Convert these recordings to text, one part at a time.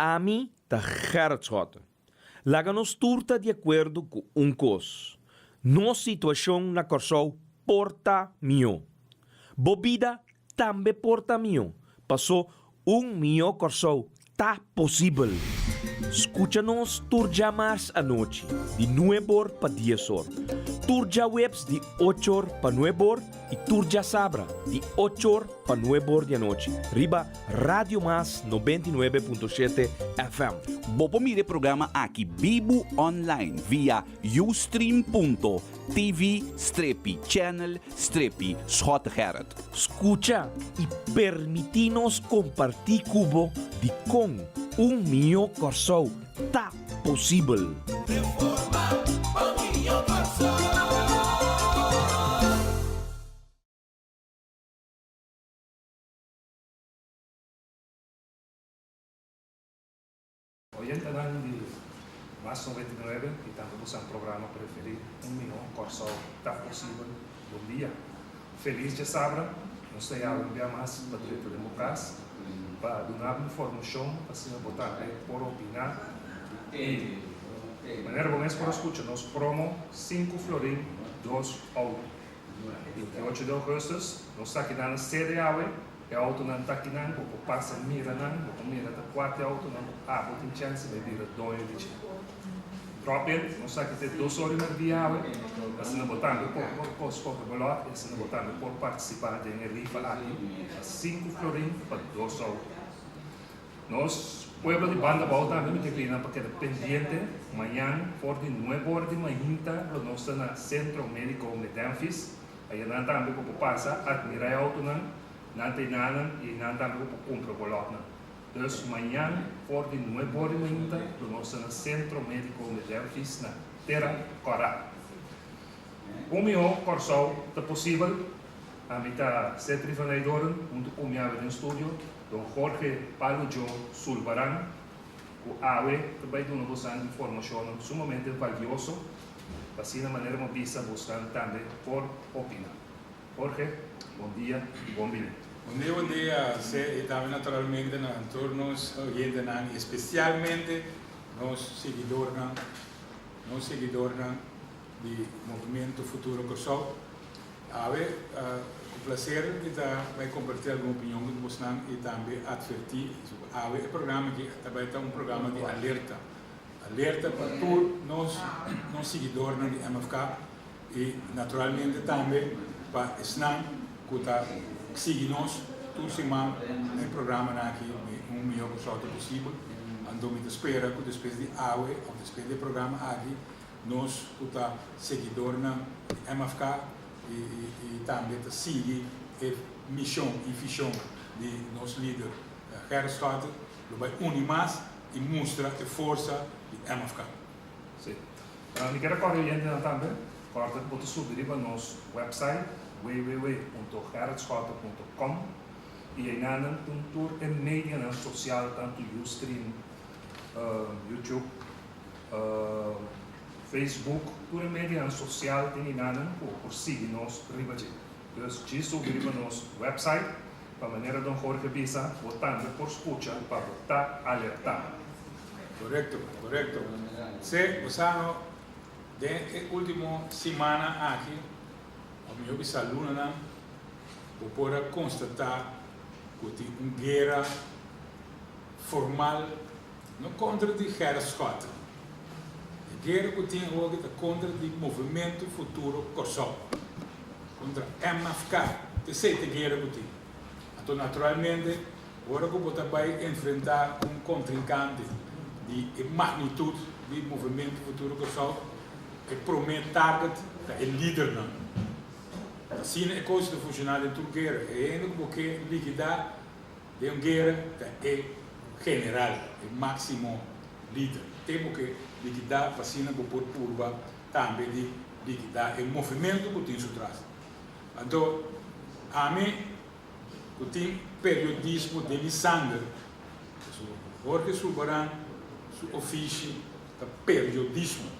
Ami ta Gerrit Schotte. Laga nos tur ta di akuerdo ku un kos, nos situashon na Kòrsou por ta mihó. Bo bida tambe por ta mihó, pasó un mihó Kòrsou ta posibel. Skucha nos tur djamars anochi di nueb'or pa dies'or, tur djaweps di och'or pa nueb'or i tur djasabra di och'or pa nueb'or di anochi riba Radio Mas 99.7 FM. Bo por mira e programa aki bibu online via ustream.tv strepi channel strepi Schottegerrit. Skucha i permití nos kompartí ku bo dikon un mihó Kòrsou ta posibel. Reforma pa un mihó Kòrsou. Oyentenan di Mas 99 y tambe boso programa preferi Un Mihó Kòrsou Ta Posibel, bon dia. Felis djasabra, nos ta yawe un bia mas pa drenta den bo kas pa duna bo informashon pa asina bo tambe por opiná y manera bo mes por a skucha nos promo sinku florin dos outo. 28 di augustus nos ta kinan na sede awe. E autonan ta kinan, bo por pasa mira nan, bo por mira ta kua t'e autonan ku abo tin chèns di bai bira doño di dje. Drop in, nos sa ki te dos ora i merdia awe, asina bo tambe por por skohe bo lòt i asina bo tambe por partisipá den e rifa aki pa sinku florin pa dos outo. Nos pueblo di Banda Bou tambe mi ke pidi nan pa keda pendiente, mañan for di nuebe ora di mainta lo nos ta na Sentro Médiko Medenfis, Aya nan tambe bo por pasa admira e autonan, nan ta enanan y nan tambe bo por cumpra bo lotnan. Dus mañan for di nuebe ora di mainta lo nos ta na Centro Medico Medenfis na Tera Cora. Un miho Corsou ta posibel? Ami ta Cetri van Eydoorn hunto cu mi awe den studio Don Jorge Palo Joe Sulvaran cu awe ta bay duna bosan informacionnan sumamente valioso. Pa asina manera bo bisa bosnan tambe por opina. Jorge, bon dia y bon bini. Bon dia, bon dia, José, y tambe naturalmente na tur nos oyentenan y especialmente nos siguidornan, nos siguidornan di Movimiento Futuro Kòrsou. Awe, ku placer mi ta bai comparti algun opinion ku bosnan y tambe adverti. Awe e programa aki ta bai ta un programa di alerta. Alerta pa tur nos nos siguidornan di MFK y naturalmente tambe pa esnan cu ta sigui nos tur siman na e programanan aki di Un Mihor Kòrsou Ta Posibel. Anto mi ta spera cu despues di awe of despues di e programa aki nos cu ta seguidornan di MFK y tambe ta sigui e mision y vision di nos lider Gerrit Schouten lo bay uni mas i mustra e forsa di MFK. Sí. Mi kier a kòrda oyentenan tambe, kòrda ku bo ta subi riba nos wèpsait www.gerritschotte punto com i einanan tin tur e medianan sosial tantu Ustream, YouTube, Facebook, tur e medianan sosial tin einanan ku bo por sigui nos riba dje. Dus djis subi riba nos wèpsait. Pa manera Don Jorge bisa, bo tambe por scucha pa bo ta alerta. Corecto, corecto. Se, bo sa no, den e ultimo simana aki, of miho bisa lunanan, bo por a constata cu tin un guera formal, no contra di Gerrit Schotten. E guera cu tin awoki ta contra di Movimento Futuro Corsou. Kontra MFK, t'esei t'e guera ku tin. Anto naturalmente ora ku bo ta bai enfrentá un kontrinkante di e magnitut di Movemento Futuro Kòrsou, e promé target ta e lidernan. Asina e kos ta funshoná den tur guera. E hende ku bo ke likidá den un guera ta e general, e máksimo lider. Te bo ke likidá pa asina bo por purba tambe di likidá e movimentu ku tin su tras. Anto ami ku tin periodismo den mi sanger, pasobra Jorge Sulbaran su ofishi ta periodismo. Ta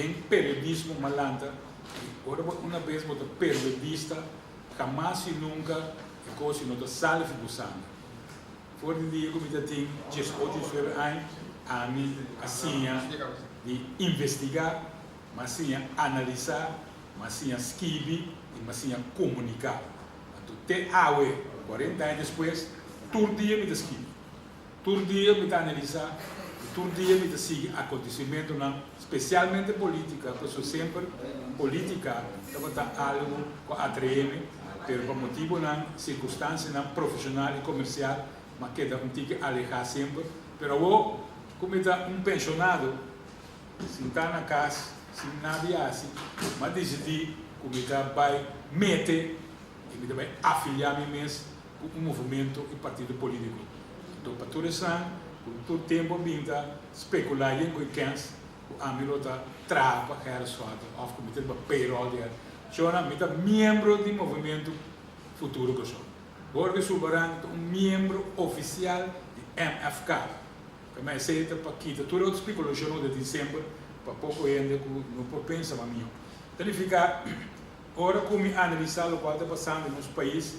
den periodismo m'a lanta i ora bo una bes bo ta periodista, hamas i nunka e kos no ta sali for bo sanger. For di dia ku mi ta tin 18, 19 aña, ami a siña di investigá, mi a siña analisá, mi a siña skibi i mi a siña komuniká. Anto te awe, 40 aña despues, tur dia mi ta skibi. Tur dia mi ta analisá i tur dia mi ta sigui akontesimentunan, spesialmente polítika, pasobra semper polítika tabata algu ku a atraé mi, pero pa motibunan, sirkunstansianan profeshonal i komersial mi a keda un tiki alehá semper. Pero awor ku mi ta un penshonado, sintá na kas sin nada di hasi, mi a disidí ku mi ta bai mete i mi ta bai afiliá mi mes ku un movimento i partido polítiko. Anto pa tur esnan ku tur tempu a bin ta spekulá yen ku e kens ku ami lo ta traha pa Gerrit Schotte òf ku mi ta riba payroll di Gerrit Shona, mi ta miembro di Movimentu Futuro Kòrsou. Jorge Sulbaran ta un miembro ofisial di MFK. Kama esei ta pa kita tur e otro spekulashon ku ta tin semper pa poko hende ku no por pensa mas mihó. Ta nifiká ora ku mi analisá lokual ta pasando den nos pais,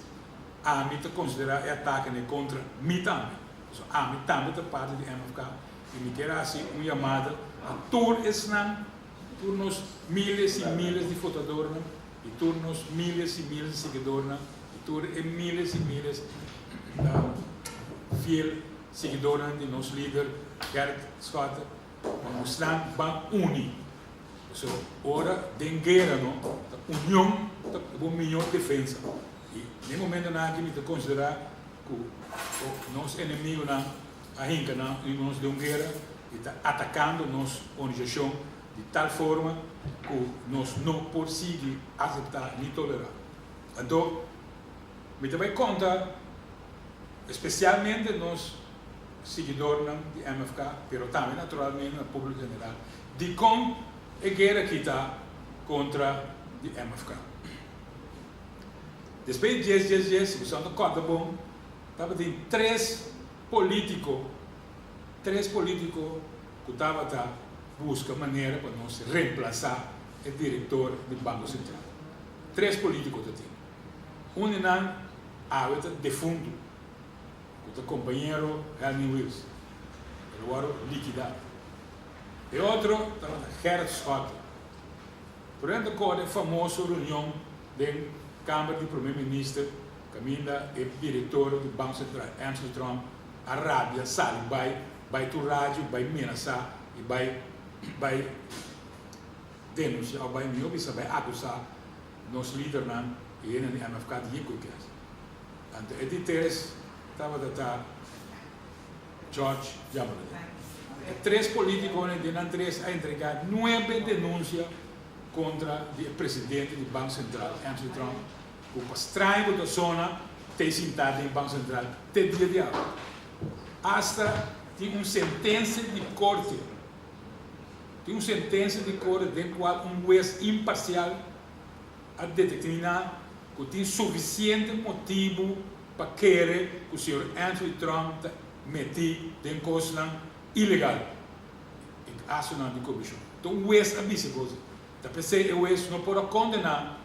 Ami ta konsiderá e atakenan kontra mi tambe. Pasobra ami tambe ta parti di MFK i mi kier hasi un yamada na tur esnan, tur nos miles i miles di votadornan i tur nos miles i miles di siguidornan i tur e miles i miles fiel siguidornan di nos lider Gerrit Schotte, pa nosnan ban uni. Pasobra ora den guera no, ta union ta bo mihor defensa. I den momentonan aki mi ta konsiderá ku nos enemigunan a hinka nan i nos den un guera i ta atakando nos organisashon di tal forma ku nos no por sigui aseptá ni tolerá. Anto mi ta bai konta espesialmente nos siguidornan di MFK, pero tambe naturalmente na públiko general, dikon e guera aki ta kontra di MFK. Despues di dies dies dies, si boso ta kòrda bon, tabatin tres polítiko, tres polítiko ku tabata buska manera pa nos remplasá e direktor di Banko Sentral. Tres polítiko ta tin. Un di nan awe ta defuntu, ku ta kompañero Helmin Wiels. El a wòrdu likidá. E otro tabata Gerrit Schotte. Durante kòrda e famoso reunion den kamber di Prome Minister kaminda e direktor di Banko Sentral Emsley Tromp a rabia sali bai bai tur radio bai menasá i bai bai denunsiá òf bai mihó bisa bai akusá nos lidernan i hendenan di MFK di yin ku e kes. Anto e di tres tabata ta George Jamaloodin. E tres politiconan den nan tres a entrega nuebe denuncia contra di e presidente di Banco Central, Emsley Tromp, cu pa straño cu ta zona t'ey sinta den Banco Central te dia di awe. Hasta tin un sentencia di corte, tin un sentencia di corte den cual un huez imparcial a determina cu tin suficiente motibo pa kere ku señor Anthony Trump ta metí den kosnan ilegal i asonan di korupshon. Ta un wes a bisa e kos. Ta p'esei e wes no por a kondená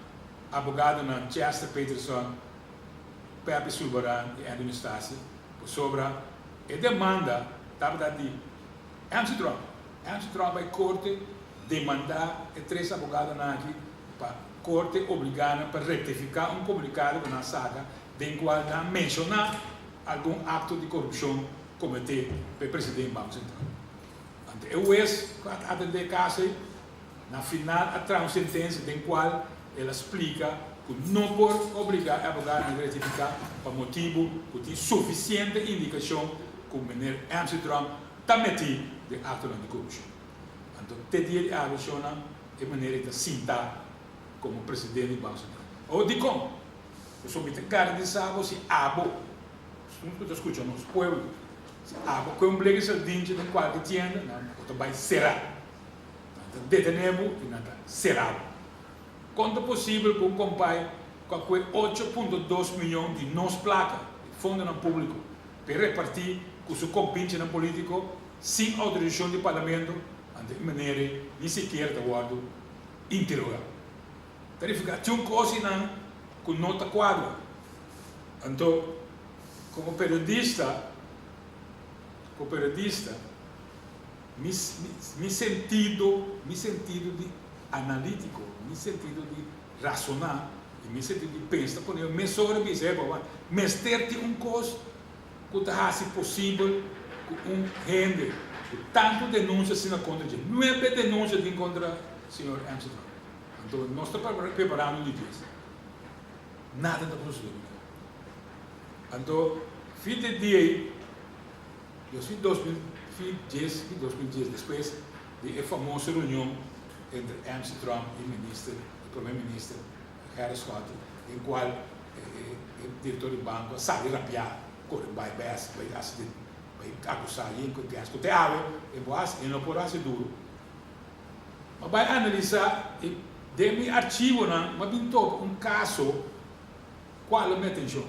abogadonan Chester Peterson, Pepe Sulbaran i Anthony Stasia pasobra e demanda tabata di Anthony Trump. Anthony Trump bai korte demandá e tres abogadonan aki pa korte obligá nan pa rektifiká un komunikado ku nan a saka den kual nan a menshoná algun akto di korupshon kometé pa e president Banko Sentral. Anto e hues ku a atendé e kaso ei, na final a traha un sentensia den kual el a splika ku no por obligá e abogadonan rektifiká pa motibu ku tin sufisiente indikashon ku meneer Amsi Trump ta metí den aktonan di korupshon. Anto te dia di awe shonnan e manera ei ta sintá komo presidente di Banko Sentral. Awor dikon? Pasobra mi ta garantisa bo si abo, esun ku ta skucha nos pueblo, si abo koe un bleki sardinchi den kualke tienda, nan bo ta bai será. Nan ta detené bo i nan ta será bo. Kon ta posibel ku un kompai ku a koe 8.2 miyon di nos plaka, di fondonan públiko, p'e repartí ku su kompinchenan polítiko sin outorisashon di parlamento, anto e manera ei ni sikiera ta wòrdu interogá. Ta nifiká tin un kos einan ku no ta kuadra. Anto, komo periodista, ku periodista mi mi sentido mi sentido di analítiko, mi sentido di rasoná i mi sentido di pensa ta pone mi mesora bisa, hey bo mester tin un kos ku ta hasi posibel ku un hende ku tantu denunsia asina kontra dje, nuebe denunsia tin kontra señor MC Trump. Anto nos ta preparando di dies. Nada ta por sucede cu Anto fin di dia ey, dos fin 2000, fin dies, fin 2010, despues di e famoso reunion entre MC Trump y minister, e prome minister Gerrit Schotte, den cual e director di banco a sali rabia, core bay bay haci, bay haci den, bay acusa yen cu e gas cu te awe e bo haci, e no por haci duro. M'a bai analisá i den mi archivonan m'a bin topa un kaso ku hala mi atenshon.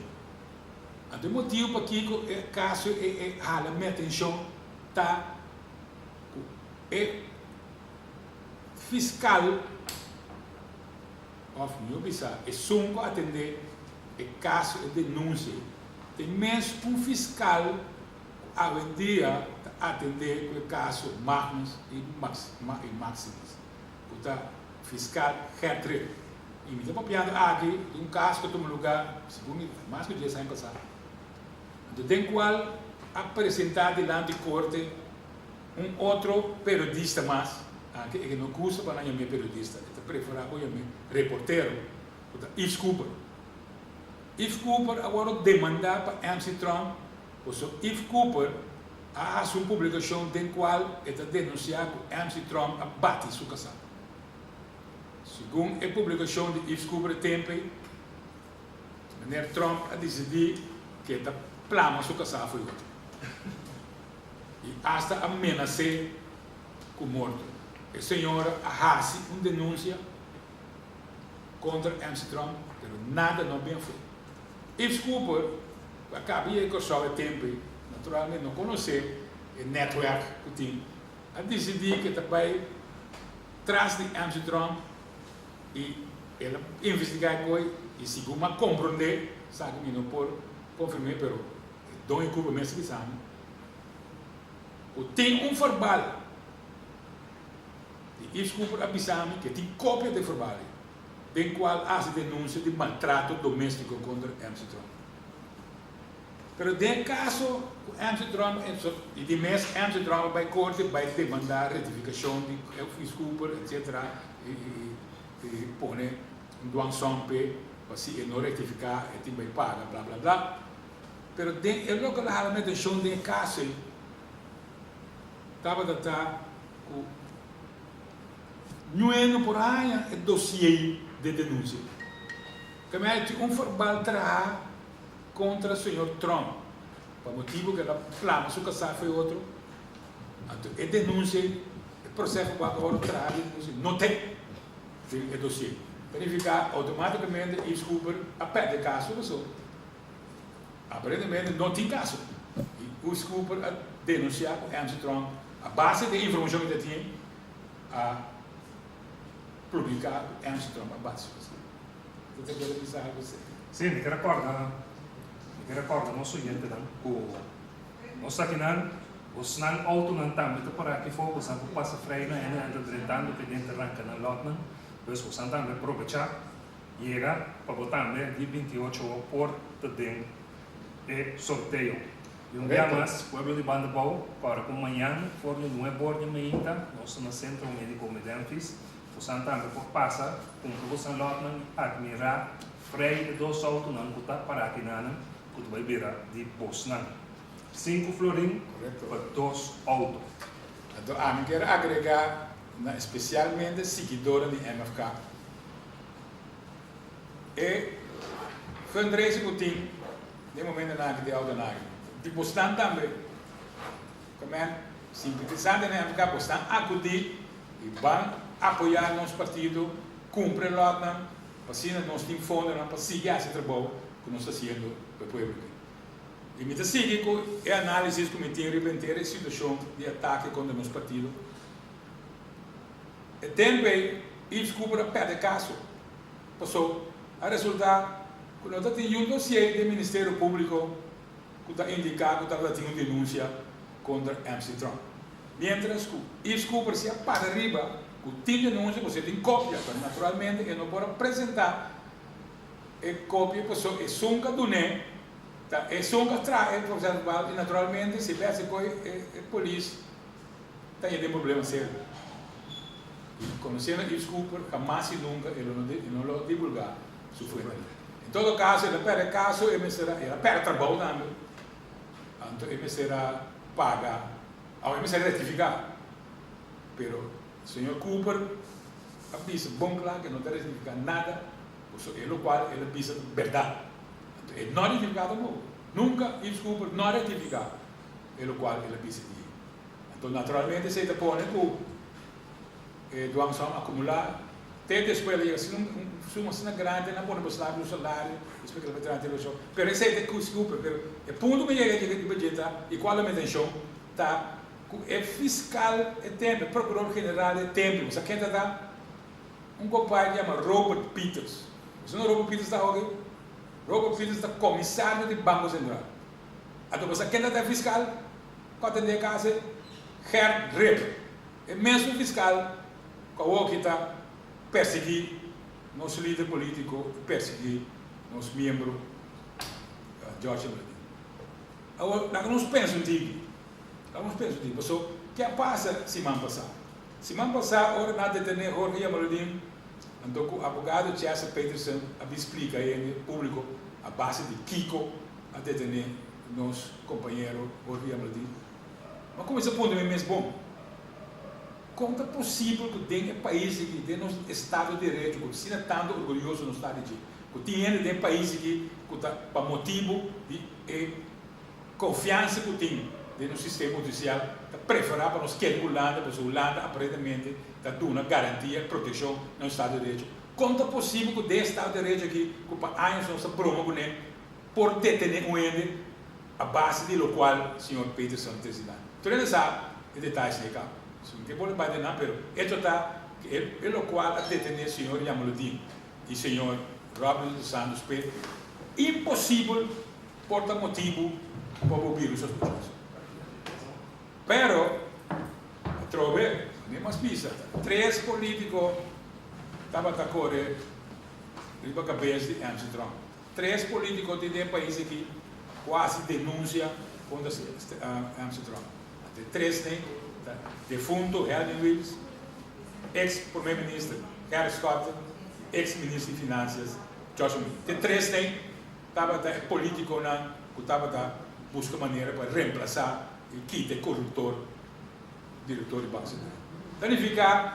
Anto e motibu pakiko e kaso e hala mi atenshon ta ku e fiskal òf mihó bisa esun ku a atendé e kaso, e denunsia, ta e mes un fiskal ku awendia ta atendé ku e kaso Magnus i Maximus, ku ta fiskal Gert Rip. I mi ta papiando aki di un kaso ku a tuma lugá, segun mi, mas ku dies aña pasá, anto den kual a presentá dilanti korte un otro periodista mas, anke e no gusta pa nan yam'é periodista, e ta preferá ku yam'é reportero, ku ta Yves Cooper. Yves Cooper a wòrdu demandá pa MC Trump Paso Yves Cooper a hasi un publikashon den kual e ta denunsiá ku MC Trump a bati su kasá. Segun e publikashon di Yves Cooper e tempu ei, meneer Trump a disidí ku e ta plama su kasá fo'i otro i asta a menas'é ku morto. E señora a hasi un denunsia kontra MC Trump, pero nada no a bin afó. Yves Cooper ku a kaba yega Kòrsou e tempu ei, naturalmente no konosé e nètwèrk ku tin, a disidí ku e ta bai tras di MC Trump i el a investigá e koi i segun mi a komprondé, sa ku mi no por konfirm'é pero e doño Cooper mes a bisa mi, ku tin un verbal di Yves Cooper a bisa mi ku e tin kopia di e verbal ei. Den cual a haci denuncia di maltrato domestico contra MC Trump. Pero den e caso cu MC Trump y di mes MC Trump a bay corte bay demanda rectificacion di Yves Cooper etc. Y pone un dwangsom p'e pa si e no rectifica e tin bay paga bla bla bla. Pero den e loke lo hala mi atencion den e caso ey tabata ta cu. Ñue no por haña e dossier de denuncia. Kemey tin un verbal traha contra señor Trump pa motibo cu el a plama su casa fo'i otro, anto e denuncia, e proceso cu a wordo traha di denuncia no tin den e dossier. Ta nifica automaticamente Yves Cooper a perde caso pasobra aparentemente no tin caso. Y Yves Cooper a denuncia cu MC Trump a base di e informacion cu ta tin, a publiká ku Ernst Trump a bati su kasá. Bo ta kere bisa algu así? Sí, mi ker kòrda, mi ker kòrda nos oyentenan ku nos akinan, bosnan outonan tambe ta pará aki for, bosan por pasa frei na hende, hende ta drentando te den ta ranka nan lòtnan, pues bosan tambe probechá yega pa bo tambe di 28 or por ta den e sorteo. I un bia mas, pueblo di Banda Bou, kòrda ku mañan for di nuebe or di mainta nos ta na Sentro Médiko Medenfis. Bosan tambe por pasa kumpra bosan lòtnan i atmirá frei e dos outonan ku ta pará kinanan ku ta bai bira di bosnan. Sinku florin pa dos outo. Anto ami kier agregá na espesialmente siguidornan di MFK. E fundraising ku tin den momentonan aki di outonan aki, di bosnan tambe. Komen simpatisantenan di MFK bosnan akudí i ban apoyá nos partido, kumpra e lòtnan pa asina nos tin fondonan pa sigui hasi e trabou ku nos ta hasiendo pa e pueblo aki. I mi ta sigui ku e análisis ku mi tin riba henter e situashon di atake kontra nos partido. E tempu ei Yves Cooper a pèrdè kaso, paso a resultá ku no ta tin niun dosié den Ministerio Públiko ku ta indiká ku tabata tin un denunsia. kontra MC Tromp. Miéntras ku Yves Cooper si a para riba ku tin denunsia ku si tin kopia, pero naturalmente e no por a presentá e kopia pasobra esun ku a dun'é ta esun ku a traha e proseso verbal i naturalmente si bèstia koe e polis ta yega den problema serio. I konosiendo Yves Cooper hamas i nunka e lo no lo divulgá su fuentenan. En todo kaso el a pèrdè e kaso, e mester a el a pèrdè trabou tambe, anto e mester a paga, awe e mester a rektifiká, pero señor Cooper a bisa bon kla ku e no ta rektifiká nada, pasobra e lokual el a bisa ta bèrdat. Anto e no a rektifiká tampoko. Nunka Yves Cooper no a rektifiká e lokual el a bisa di. Anto naturalmente esei ta pone ku e dwangsom akumulá te despues el a yega asina un suma asina grandi nan pone beslag riba su salario despues ke el a bai traha televishon. Pero esei ta Yves Cooper. Pero e punto ku mi yega riba dje ta i kual ta mi atenshon ta ku e fiskal e tempu e prokuror general e tempu bo sa ken ta ta? Un kompai ku yama Robert Peters. Bo sa no Robert Peters ta hopi? Robert Peters ta komisario di Banko Sentral. Anto bo sa ken ta ta e fiskal ku a tende e kas ei? Gert Rip. E mesun fiskal ku awoki ta persiguí nos lider polítiko i persiguí nos miembro George Jamaloodin. Awor laga nos pensa un tiki, laga nos pensa un tiki, paso ke a pasa siman pasá? Siman pasá ora nan a detené Jorge Jamaloodin, anto ku abogado Chester Peterson a bin splika hende públiko a base di kiko a detené nos kompañero Jorge Jamaloodin. Mi a kuminsá puntra mi mes, Bon, kon ta posibel ku den e pais aki, den nos estado di derecho ku asina tantu orguyoso nos ta di dje, ku tin hende den e pais aki ku ta pa motibu di e konfiansa ku tin den nos sistema hudisial ta preferá pa nos keda Hulanda pasobra Hulanda aparentemente ta duna garantia i protekshon na nos estado di derecho? Kon ta posibel ku den e estado di derecho aki ku pa años nos ta broma kuné por detené un hende a base di lokual señor Peterson ta esina? Tur hende sa e detayes ei kaba. Si mi ke bolbe bai den nan pero echo ta ku e lokual a detené señor Jamaloodin i señor Robinson Santos p'e imposibel por ta motibu pa bo bira un sospechoso. Pero, atrobe, mi mas bisa, tres politico tabata core riba cabes di MC Trump. Tres politico tin den e pais aki cu a haci denuncia contra MC Trump. Ante tres ne ta defunto Helmin Wiels, ex Prome Minister Gerrit Schotte, ex Minister di Financias Joshua Miller. Te tres ne tabata e politiconan cu tabata busca manera pa reemplaza y kita e corruptor director di Banco Central. Ta nifica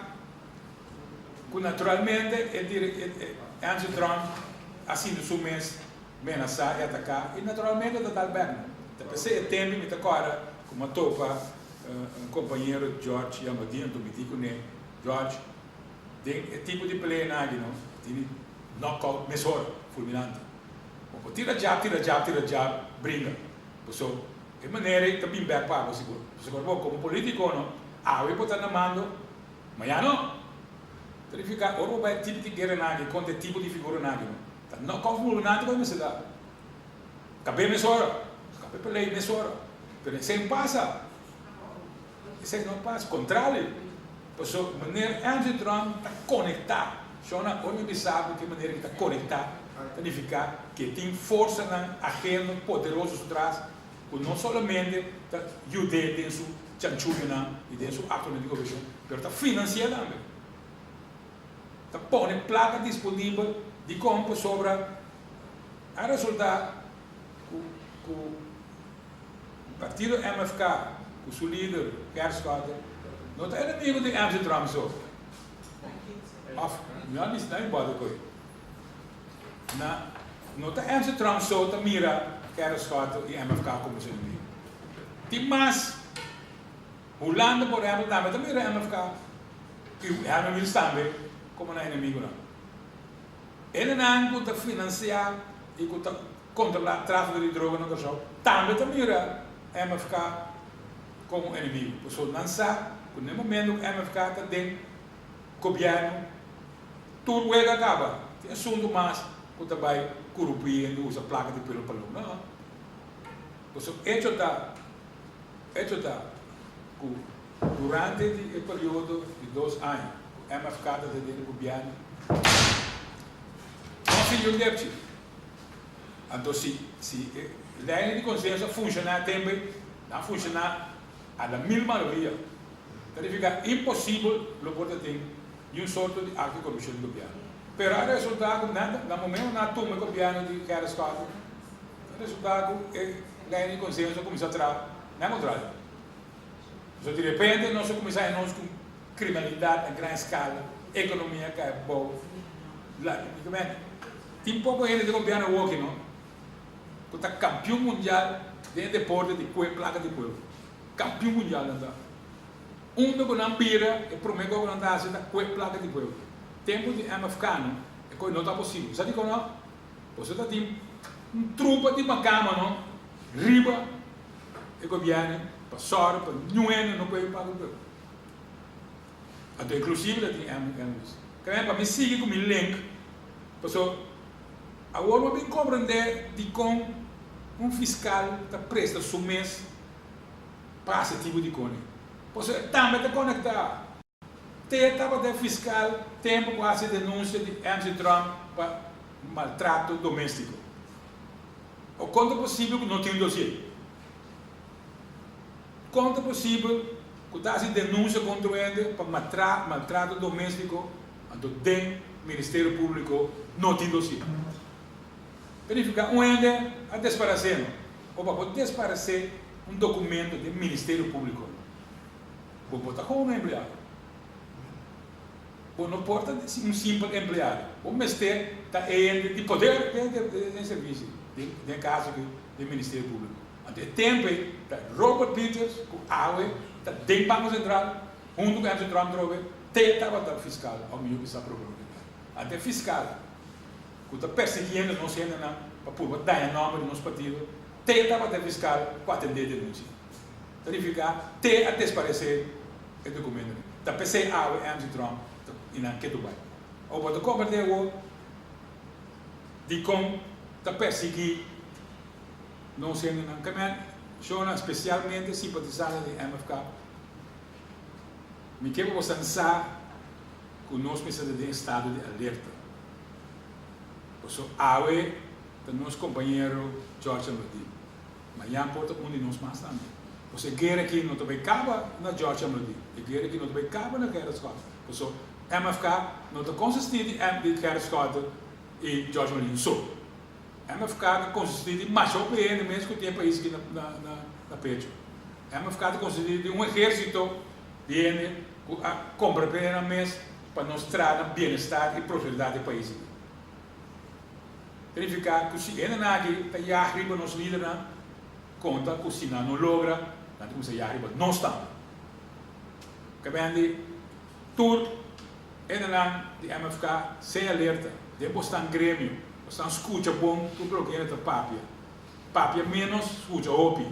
cu naturalmente e Andrew Trump a sinti su mes menasa y ataca y naturalmente ta dal bek. Ta p'esey e tempo mi ta corda cu mi a topa un compañero George Yamadi anto mi di cune, George, den e tipo di pelea aki no tin knockout mesora, fulminante. Bo por tira jab, tira jab, tira jab, bringa. Paso e manera ei ta bin bek pa bo sigur. Pasobra bo komo politico no, awe bo ta na mando, mañana no. Ta nifica ora bo bai e tipo di gueranan aki kontra e tipo di figuranan aki no, ta knockout fulminante ku e mester da. Kab'é mesora, kab'é pelea mesora. Pero esei no pasa. Esei no pasa. Kontrali, pasobra meneer Andrew Trump ta konektá. Shona, ora mi bisa bo ke manera ki ta konektá, ta nifiká ke tin forsanan aheno poderoso su tras ku no solamente ta yud'é den su chanchuyonan i den su aktonan di korupshon, pero ta finansi'é tambe. Ta pone plaka disponibel. Dikon? Pasobra a resultá ku ku. Partido MFK ku su lider Gert Schotte no ta enemigo di MC Trump so. Of mi a bisa mi bòrda koe. Na no ta MC Trump so ta mira Gerrit Schotte i MFK komo su enemigo. Tin mas. Hulanda por ehempel tambe ta mira MFK i Herman Wils tambe komo nan enemigonan. Hendenan ku ta finansiá i ku ta kontrolá tráfiko di droga na Kòrsou tambe ta mira MFK komo enemigu. Pasobra nan sa ku na e momentu ku MFK ta den gobièrnu tur wega a kaba. Tin asuntu mas ku ta bai korupí hende usa plaka di pueblo pa loke. No. Pasobra echo ta. Echo ta ku durante di e periodo di dos aña ku MFK ta den e gobièrnu, no sigui un depchi. Anto si si e lei di konsenso a funshoná tempu ei, nan a funshoná a la mil maravia. Ta nifiká imposibel lo por ta tin niun sorto di akto di korupshon di gobièrnu. Pero a resultá ku nan na momento nan a tuma e gobièrnu di Gerrit Schotte, a resultá ku e lei di konsenso a kuminsá traha na kontrario. So di repente nos a kuminsá haña nos ku kriminalidat na gran eskala, ekonomia a kai abou. Tin poko hende den gobièrnu awoki no ku ta kampion mundial den e deporte di kue plaka di pueblo. Kampion mundial nan ta. Unda ku nan bira e promé kos ku nan ta hasi ta kue plaka di pueblo. Tempu di MFK no e kos no ta posibel. Sa dikon no? Boso ta tin un trupa di makama no riba e gobièrnu pa sòru pa niun hende no kue plaka di pueblo. Anto inclusive ta tin Elvis. Kende pa mi sigui cu mi link paso awor bo bin comprende dicon un fiscal ta presta su mes pa haci tipo di cone. Paso e tambe ta conecta. Te tabata e fiscal tempo cu haci denuncia di MC Trump pa maltrato domestico. O con ta posibel cu no tin un dossier? Kon ta posibel ku ta hasi denunsia kontra un hende pa maltrato doméstiko anto den Ministerio Públiko no tin dosier? Ta nifiká un hende a desparesé no? O pa bo desparesé un dokumento den Ministerio Públiko bo bo ta komo un empleado. Bo no por ta un simpel empleado. Bo mester ta e hende di poder den servisio, den e kaso aki den Ministerio Públiko. Anto e tempu ei ta Robert Peters ku awe ta den Banko Sentral huntu ku MC Trump trobe te tabata fiskal òf mihó bisa prokuror general. Anto e fiskal ku ta persigiendo nos hendenan pa purba daña nòmber di nos partido te tabata e fiskal ku atendé e denunsia. Ta nifiká te a desparesé e dokumentonan. Ta p'esei awe MC Trump ta i nan ke Dubai. Awor bo ta komprendé awor dikon ta persigí. Nos hendenan ke men shona spesialmente simpatisante di MFK. Mi ke pa bosan sa ku nos mester ta den estado di alerta. Paso awe ta nos kompañero George Amlodin. Mañan por ta un di nos mas tambe. Paso e guera aki no ta bai kaba na George Amlodin. E guera aki no ta bai kaba na Gerrit Schotte. Paso MFK no ta konsistí di Gerrit Schotte i George Amlodin so. MFK ta konsistí di masha hopi hende mes ku tin e pais aki na pecho. MFK ta konsistí di un ehérsito di hende ku a komprometé nan mes pa nos traha na bienestar i prosperidat di e pais aki. Ta nifiká ku si hendenan aki ta yag riba nos lidernan, konta ku si nan no logra, nan ta kuminsá yag riba nos tambe. Kabendi tur hendenan di MFK sea alerta den bosnan gremio. Bosan skucha bon tur loke hende ta papia. Papia ménos, skucha hopi.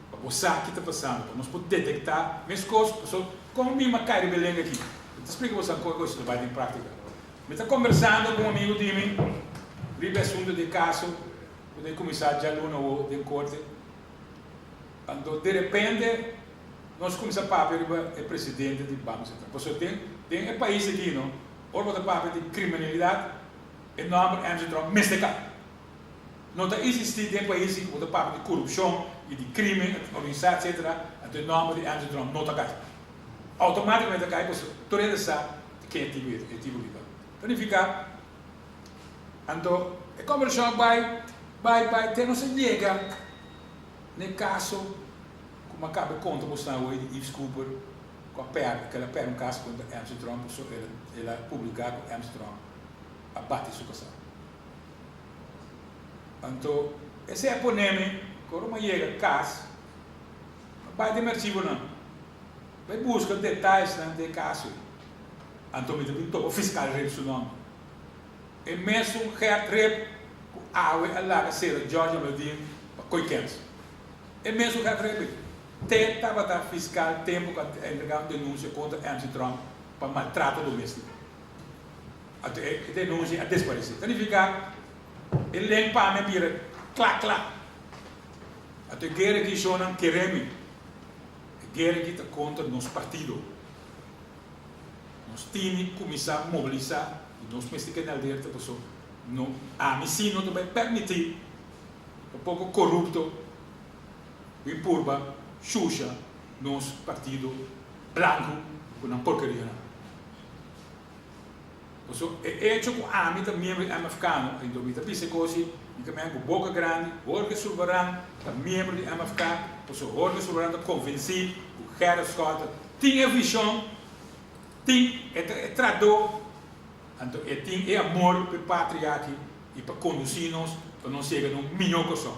Pa bo sa ki ta pasando, pa nos por detektá meskos. Pasobra kon mi a kai riba e lenga aki? Mi ta splika bosan kon e kos ta bai den práktika. Mi ta kombersando ku un amigu di mi riba e asuntu di e kaso ku ta kuminsá djaluna awor den korte. Anto derepente nos kuminsá papia riba e presidente di Banko Sentral. Pasobra den den e pais aki no, ora bo ta papia di kriminalidat, E nòmber MC Trump mester kai. No ta isistí den pais ku bo ta papia di korupshon i di krimen organisá etsetera, anto e nòmber di MC Trump no ta kai. Outomátikamente ta kai pasobra tur hende sa di ken e tipo e tipo aki ta. Ta nifiká anto e kòmbersashon a bai bai bai te nos a yega na e kaso ku mi a kaba e konta bosnan awor di Yves Cooper ku a pèrdè ku el a pèrdè un kaso kontra MC Trump pasobra el a publiká ku MC Trump a bati su kasá. Anto esei a pone mi ku ora mi a yega kas, mi a bai den mi archivonan, bai buska detayesnan di e kaso ei. Anto mi ta bin topa fiskal Rip su nòmber. E mesun Gert Rip ku awe a laga sera George Amaldin pa koi kèns. E mesun Gert Rip ei. Te tabata fiskal tempu ku a entregá un denunsia kontra MC Trump pa maltrato doméstiko. Anto e denunsia a desparesé. Ta nifiká e len pa mi a bira kla kla. Anto e guera ki shonnan kere mi. guera aki ta kontra nos partido. Nos tin di kuminsá mobilisá i nos mester keda alerta paso no ami sí no ta bai permití pa poko korupto bin purba shusha nos partido blanku ku nan porkerianan. Paso e echo ku ami ta miembro di MFK no, anto mi ta bisa e kos ei, mi ta mega ku boka grandi, Jorge Sulvaran ta miembro di MFK, paso Jorge Sulvaran ta konvensí ku Gerrit Schotte tin e vishon, tin e ta e tradó, anto e tin e amor pa e patria aki i pa kondusí nos pa nos yega na un mihó Kòrsou.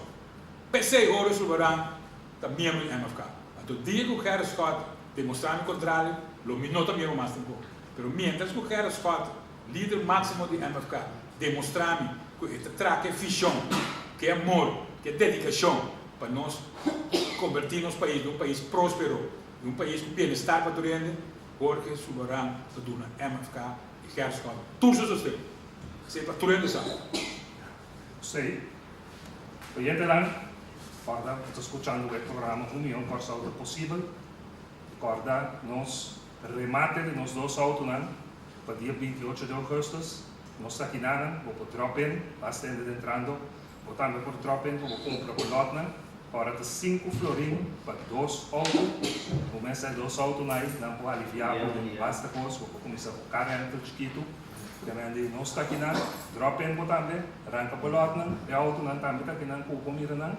P'esei Jorge Sulvaran ta miembro di MFK. Anto dia ku Gerrit Schotte demostrá mi kontrario, lo mi no ta miembro mas tampoko. Pero mientras ku Gerrit Schotte, lider máksimo di MFK, demostrá mi ku e ta traha ku e vishon, ku e amor, ku e dedikashon pa nos kombertí nos pais den un pais próspero i un pais ku bienestar pa tur hende, Jorge Sulvaran ta duna MFK i Gerrit Schotte tur su sosten. Esei pa tur hende sa. Sí. Oyentenan, kòrda ku ta skuchando e programa Un Mion Kòrsou ta Posibel. Kòrda nos remate di nos dos outonan pa dia 28 di ougùstùs. Nos ta kinanan, bo por drop in, basta hende ta entrando. Bo tambe por drop in pa bo kumpra bo lòtnan. Ora ta sinku florin pa dos outo. Bo mester e dos outonan ei, nan por aliviá bo den basta kos. Bo por kuminsá ku car rental chikitu. Tremendo nos ta akinan, drop in bo tambe, ranka bo lòtnan, e outonan tambe ta akinan ku bo mira nan.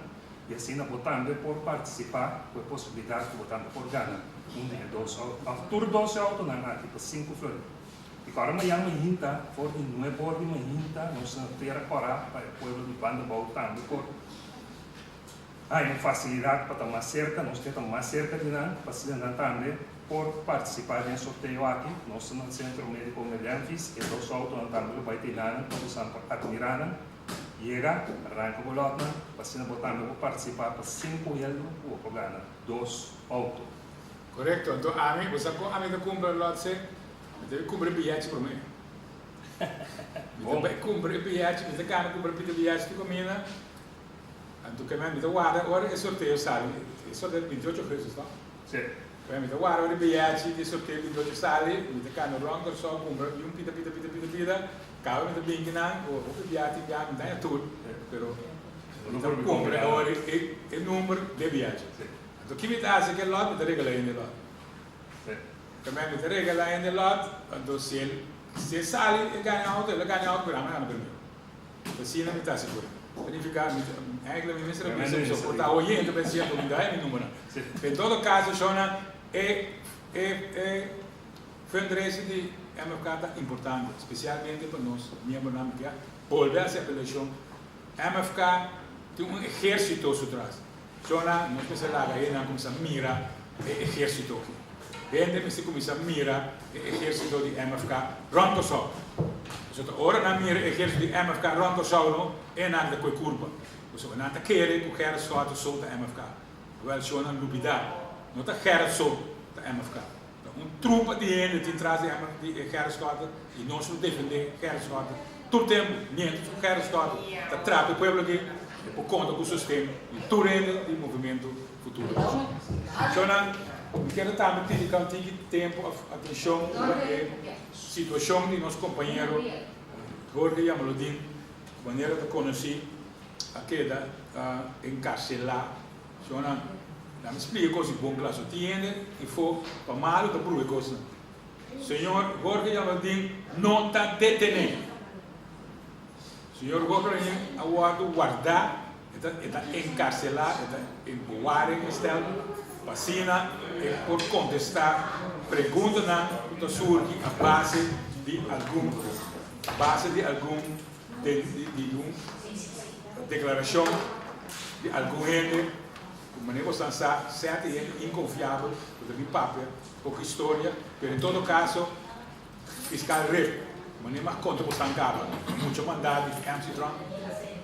I asina bo tambe por partisipá ku e posibilidat ku bo tambe por gana un di e dos outo òf tur dos e outonan aki pa sinku florin. I ku ora mañan mainta, for di nuebe or di mainta, nos na tera kòrá pa e pueblo di Bandabou tambe por haña un fasilidat pa ta mas serka, nos ke ta mas serka di nan pa asina nan tambe por partisipá den e sorteo aki. Nos ta na Sentro Médiko Melenvis, e dos outonan tambe lo bai tei nan pa bosan por atmirá nan. Yega, ranka bo lòtnan, pa asina bo tambe por partisipá pa sinku heldu ku bo por gana dos outo. Korekto, anto ami, bo sa kon ami ta kumpra lòt se? Mi ta bai kumpra e biyechi promé. Mi ta bai kumpra e biyechi, mi ta kana kumpra pita biyechi tur kaminda, anto keme mi ta warda ora e sorteo sali, e sorteo ta 28 augustus to? Si. Keme mi ta warda ora e biyechi di sorteo 28 sali, mi ta kana rònt Kòrsou kumpra un pita pita pita pita pita, Kaba mi ta binti nan ku hopi bia tin bia mi daña tur pero mi ta kumpra awor e number de biachi. Anto ki mi ta hasi ku e lot? Mi ta regala hende e lot. Tambe mi ta regala hende e lot anto si el si e sali e gana auto el a gana auto pero ami a gana primero. Asina mi ta hasi ku e. Ta nifiká mi ta eigenlijk mi mester a bisa mi soportá oyente pa e siento mi daña mi numbernan. En todo kaso shona e e e. Fundraising di MFK ta importante, spesialmente pa nos miembronan. Mi ke bolbe hasi apelashon. MFK tin un ehérsito su tras. Shona, nos mester laga hendenan kuminsá mira e ehérsito aki. Hende mester kuminsá mira e ehérsito di MFK rònt Kòrsou. Pasobra ta ora nan mira e ehérsito di MFK rònt Kòrsou no, e nan ta koe kurpa. Pasobra nan ta kere ku Gerrit Schotte so ta MFK. Awèl, shona, lubidá, no ta Gerrit so ta MFK. Ta un trupa di hende tin tras di di e Gerrit Schotte y nos lo defende Gerrit Schotte tur tempo mientras cu Gerrit Schotte ta traha pa e pueblo aki e por conta cu sosten di tur hende di Movimento Futuro Kòrsou. Shownan, mi kier tambe pidi kan tiki tempo of atencion riba e situacion di nos compañero Jorge Jamaloodin cu manera ta conoci a keda encarcela. Shownan, Na mi splika e kos di bon kla. So tin hende i fo pa malu ta pruba e kosnan. Señor Jorge Jamaldin no ta detené. Señor Jorge Jamaldin a wòrdu wardá, e ta e ta enkarselá, e ta en bewaring gestel pa asina e por kontestá preguntanan ku ta surgi a base di algun a base di algun di di un deklarashon di algun hende. Ku manera bo san sa, sèt e hende inkonfiabel ku ta bin papia poko historia, pero en todo kaso fiskal Rip, manera mas konta bo san kaba, mucha mandá di MC Trump,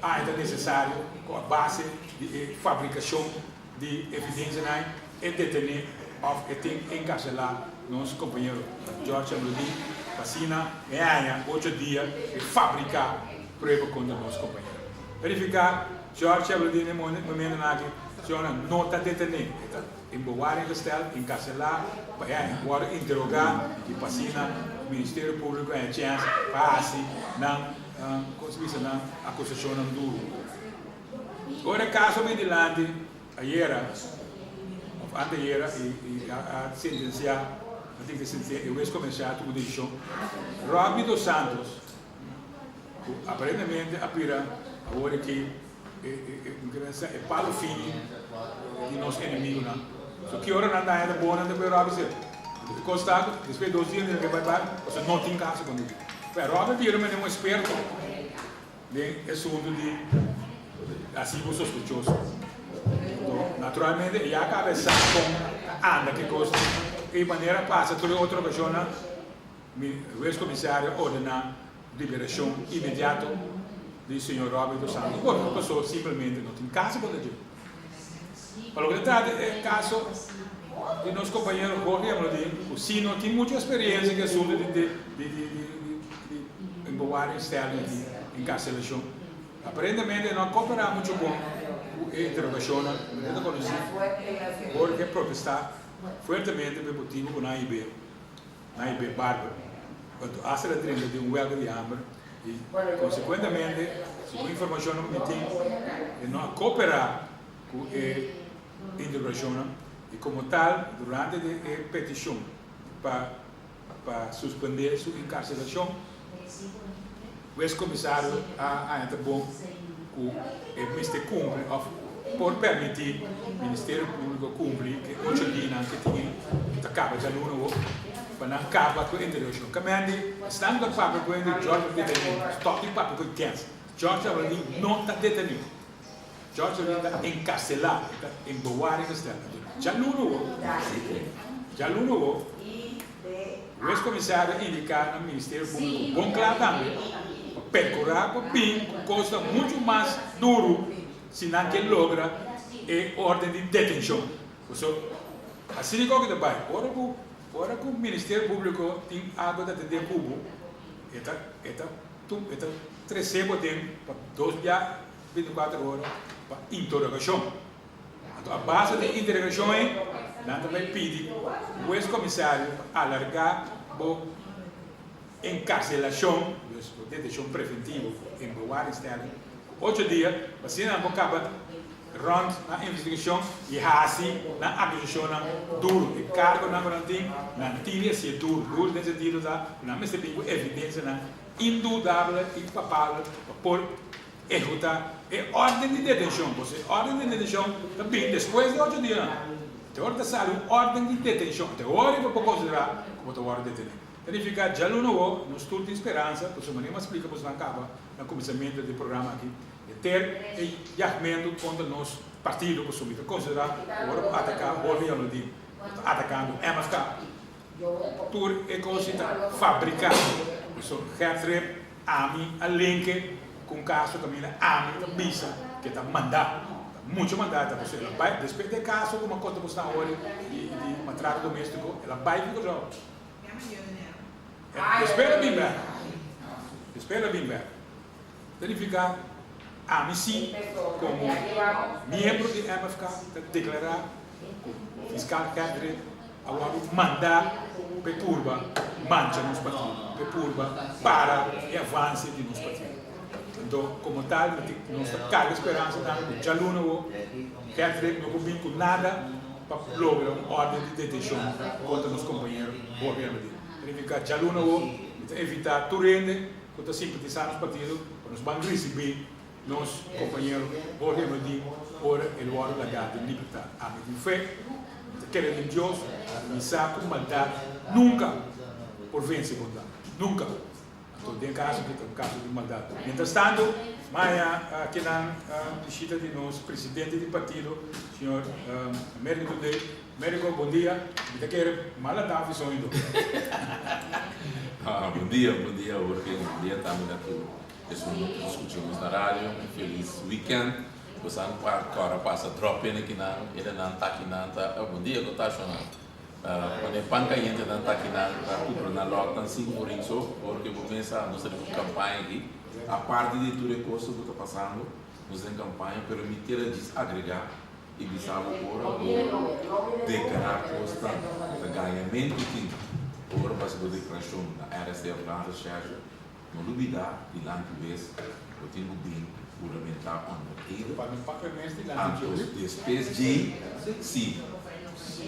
a e ta nesesario ku a base di e fabrikashon di evidensianan e detené òf e tin enkarselá nos kompañero George Jamaloodin pa asina e haña ocho dia e fabriká prueba kontra nos kompañero. Verifiká. George Aberdeen e momentonan aki, señornan, no ta detené. E ta in bewaring gesteld, enkarselá, pa e wòrdu interogá i pa asina Ministerio Públiko haña chèns pa hasi nan, kon se bisa, nan akusashonnan duru. Ora e kaso a bin dilanti ayera òf antayera i a sentensiá, a dikta sentensia, e wes komersial a tuma desishon, Robbie dos Santos, ku aparentemente a bira awor aki e palo fini di nos enemigunan. So ki ora nan daña ta bon nan ta kue Robbie sey. Anto e kos ta ku despues di dos dia nan ke bai bai pasobra no tin kaso kontra dje. Pero Robbie a bira manera un esperto den e asuntu di rasibo sospechoso. Anto naturalmente e ya kaba e sa kon ta anda ki kos i manera pasa tur e otro okashonnan. Mi hues komisario a ordená liberashon inmediato di señor Robert dos Santos Borja paso simplemente no tin kaso kontra dje. Pa loke ta trata e kaso di nos kompañero Jorge Amlodin ku si no tin muchu eksperiencia ku e asuntu di di di di di di bewaringstelling aki, enkarselashon, aparentemente e no a koperá muchu bon ku e interogashonnan, manera ta konosí Jorge a protestá fuertemente pa e motibu ku nan a hib'é. Nan e be barber. Anto hasta el a drenta den un welga di hamber i konsekuentemente, segun informashonnan ku mi tin, e no a koperá ku e interogashonnan i komo tal durante di e petishon pa pa suspendé su enkarselashon, Wes komisario a haña ta bon ku e mester kumpli òf por permití Ministerio Públiko kumpli e ocho dianan ku tin ku ta kaba djaluna awor pa nan kaba ku e interogashon. Kamendi esnan ku ta papia ku hende George ta detení. Stòp di papia ku e kens. George Abradin no ta detení. George Abradin ta enkarselá, e ta en bewaring gestèld. Anto djaluna awor, djaluna awor. Wes komisario a indiká na Ministerio Públiko bon kla tambe pa perkurá pa bin ku kosnan muchu mas duru si nan ke logra e órden di detenshon. Pasobra asina kòke ta bai, ora ku ora ku Ministerio Públiko tin algu ta atendé ku bo, e ta e ta e ta tresé bo aden pa dos bia bintikuater ora pa interogashon. Anto a base di integrashon ei, nan ta bai pidi hues komisario pa alargá bo enkarselashon, dus bo detenshon preventivo, in bewaringstelling, ku ocho dia, pa asina nan por kaba rònt nan investigashon i hasi nan akusashonnan duru. E kargonan ku nan tin, nan tin di hasié duru. Duru den sentido ta ku nan mester bin ku evidensianan indudabel i papabel pa por Ehekutá e órden di detenshon. Pasobra e órden di detenshon ta bin despues di ocho dianan. Te ora ta sali un órden di detenshon, te ora bo por konsiderá ku bo ta wòrdu detené. Ta nifiká djaluna awor nos tur tin speransa, pasobra manera mi a splika bosonan kaba na kuminsamentu di e programa aki, e ter e yagmentu kontra nos partido, pasobra mi ta konsiderá ku ora bo ataká Jorge Yalodin, bo ta atakando MFK. Tur e kos si ta fabriká. Pasobra Gert Rip, ami a linke ku un kaso kaminda ami ta bisa ke ta mandá. Ta mucho mandá ta pasobra el a bai despues di e kaso ku mi a konta boso awor di maltrato doméstiko el a bai ku Kòrsou. Despues el a bin bèk. Despues el a bin bèk. Ta nifiká ami si komo miembro di MFK ta deklará ku fiskal Gert Rip a wòrdu mandá p'e purba mancha nos partido, p'e purba para e avanse di nos partido. Anto, komo tal, mi tin, nos ta karga speransa tambe ku djaluna awor Gert Rip no por bin ku nada pa logra un órden di detenshon kontra nos kompañero Jorge Abadie. Ta nifiká djaluna awor mi ta invitá tur hende ku ta simpatisá nos partido pa nos ban risibí Nos kompañero Jorge Abadie ora el wòrdu lagá den libertat. Ami tin fe, mi ta kere den Dios, i mi sa ku maldat nunka por vense bondat. Nunka! Anto den kaso aki ta un kaso di maldat. Mientras tanto, maña kinan bishita di nos presidente di partido, señor Americo Tundé. Americo, bon dia. Mi ta kere mala tafi soño. Bon dia, bon dia Jorge, bon dia tambe na tur. Esun no ta skucha nos na radio. Un felis weekend. Bo sa pa kòrda pasa drop in akinan, edenan ta akinan ta oh bon dia ku ta shona. Pone pan kayente nan ta akinan ta kumpra nan lòt nan sin orin so porque bo mesa nos ta riba un kampaña aki. Aparte di tur e kos ku ta pasando. Nos den kampaña pero mi kier a djis agregá i bisa bo ora bo deklará kos ta ta gañamentu tin ora bo hasi bo deklarashon na RST òf Landsrecherche no lubidá dilanti wes bo tin ku bin huramentá ònder ede anto despues djei si